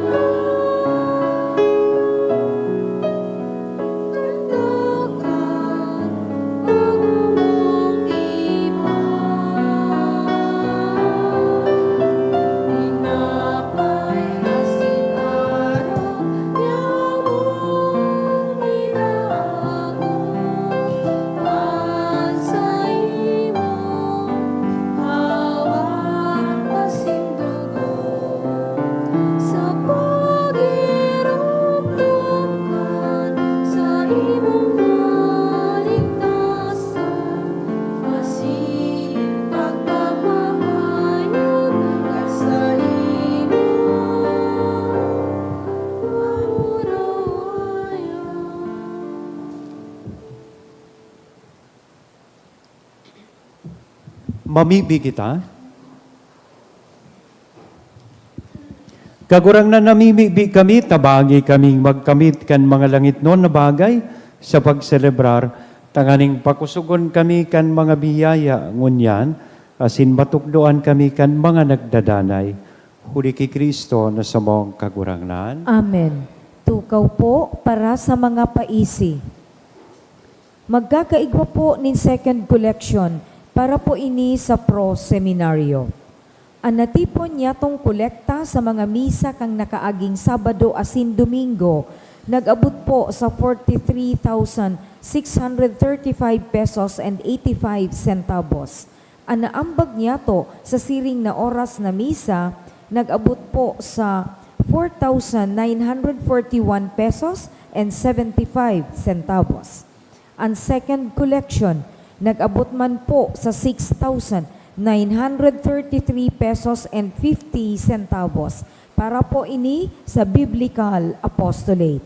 Sa pagiromdom kan saimong kaligtasan, asin pagpapahayag kan saimong kamurawayan. Mamibi kita. Kagurangnan, namimibi kami, tabangi kaming magkamit kan mga langitnon na bagay sa pagselebrar, tanganing pakusogon kami kan mga biyaya ngunyan, asin matukdoan kami kan mga nagdadanay. Huli ki Cristo na samong Kagurangnan. Amen. Tukaw po para sa mga paisi. Magkakaigwa po nin second collection para po ini sa Pro Seminario. An natipon niyatong kolekta sa mga misa kan nakaaging Sabado asin Domingo nag-abot po sa forty-three thousand six hundred thirty-five pesos and eighty-five centavos. An naambag niyato sa siring na oras na misa nag-abot po sa four thousand nine hundred forty-one pesos and seventy-five centavos. An second collection nag-abot man po sa six thousand nine hundred thirty-three pesos and fifty centavos. Para po ini sa Biblical Apostolate.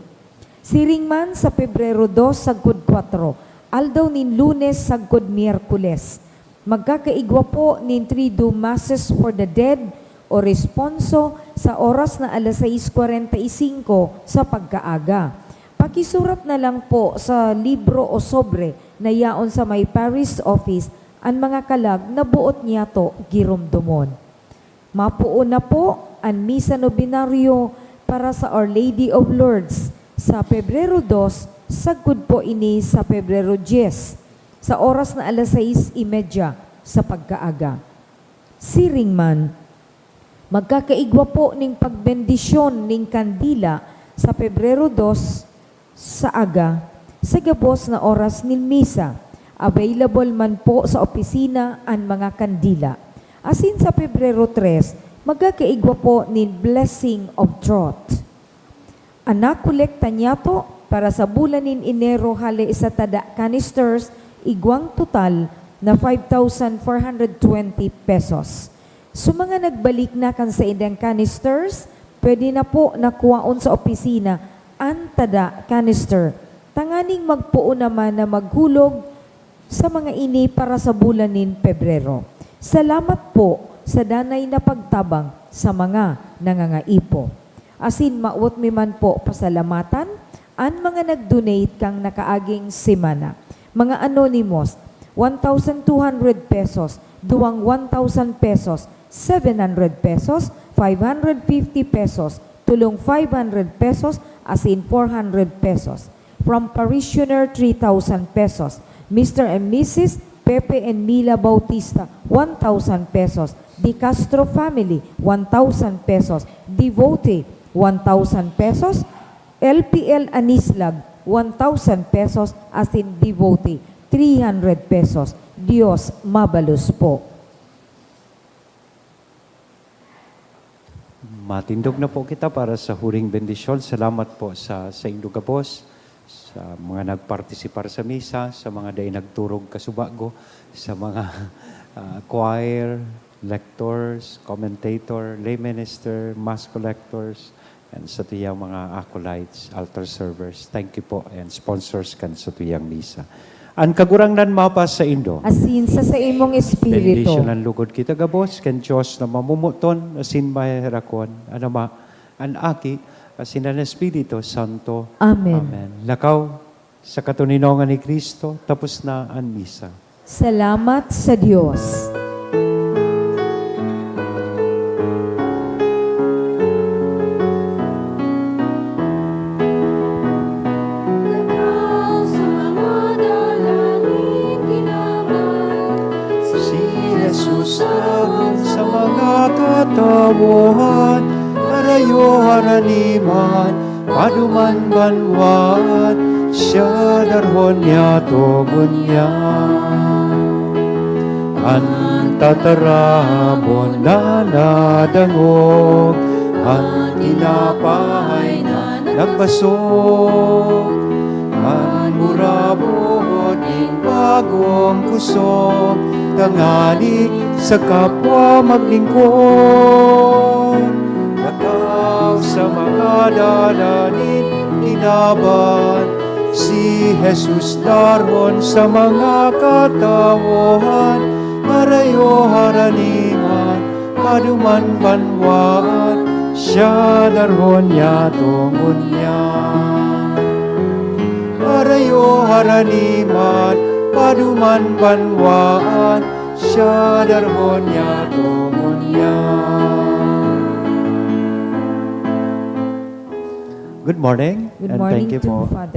Siring man sa Pebrero dos sagkod kwatro, aldaw nin Lunes sagkod Miyerkules, magkakaigwa po nin Triduum Masses for the Dead o Responso sa oras na alas sais kwarenta y singko sa pagkaaga. Pakisurat na lang po sa libro o sobre na yaon sa may parish office an mga kalag na boot niyato giromdomon. Mapoon na po an Misa Novenario para sa Our Lady of Lourdes sa Pebrero dos, sagkod po ini sa Pebrero dyes, sa oras na alas sais y media sa pagkaaga. Siring man, magkakaigwa po nin pagbendisyon nin kandila sa Pebrero dos sa aga, sa gabos na oras nin misa. Available man po sa opisina an mga kandila. Asin sa Pebrero tres, magkakaigwa po nin Blessing of Draught. An nakolekta niyato para sa bulan nin Enero hale sa tada canisters, igwang total na five thousand four hundred twenty pesos. Sa mga nagbalik na kan saindang canisters, pwede na po na kuwaon sa opisina an tada canister, tanganing magpoon naman na maghulog sa mga ini para sa bulan nin Pebrero. Salamat po sa danay na pagtabang sa mga nangangaipo. Asin mawot mi man po pasalamatan an mga nag-donate kan nakaaging semana. Mga anonymous, one thousand two hundred pesos, duwang one thousand pesos, seven hundred pesos, five hundred fifty pesos, tolong five hundred pesos, asin four hundred pesos. From parishioner, three thousand pesos. Mister and Missus Pepe and Mila Bautista, one thousand pesos. De Castro family, one thousand pesos. Devotee, one thousand pesos. L P L Anislag, one thousand pesos. Asin devotee, three hundred pesos. Dios mabalos po. Matindog na po kita para sa huring bendisyon. Salamat po sa, sa indo gabos, sa mga nagpartisipar sa misa, sa mga dai nagturog kasubago, sa mga, ah, choir, lectors, commentator, lay minister, mass collectors, and sa tuyang mga acolytes, altar servers. Thank you po, and sponsors kan sa tuyang misa. An Kagurangnan mapasaindo. Asin sa saimong espiritu. Bendisyonan lugod kita gabos kan Dios na mamomoton asin maheherakon, an Ama, an Aki, asin an Espiritu Santo. Amen. Amen. Lakaw, sa katoninongan ni Cristo, tapos na an misa. Salamat sa Dios. Lakaw sa mga dala nin kinaban. Si Jesus daron sa mga katawohan, harayo harani man, paduman banwaan, siya darhon niyato ngunyan. An tatarabon na nadangog, an tinapay na nagbasog, an burabod nin bagong kusog, tanganing sa kapwa maglingkod. Lakaw sa mga dala nin kinaban, si Jesus daron sa mga katawohan, harayo harani man, paduman banwaan, siya darhon niyato ngunyan. Harayo harani man, paduman banwaan, siya darhon niyato ngunyan. Good morning, Good and morning thank you to po. Father.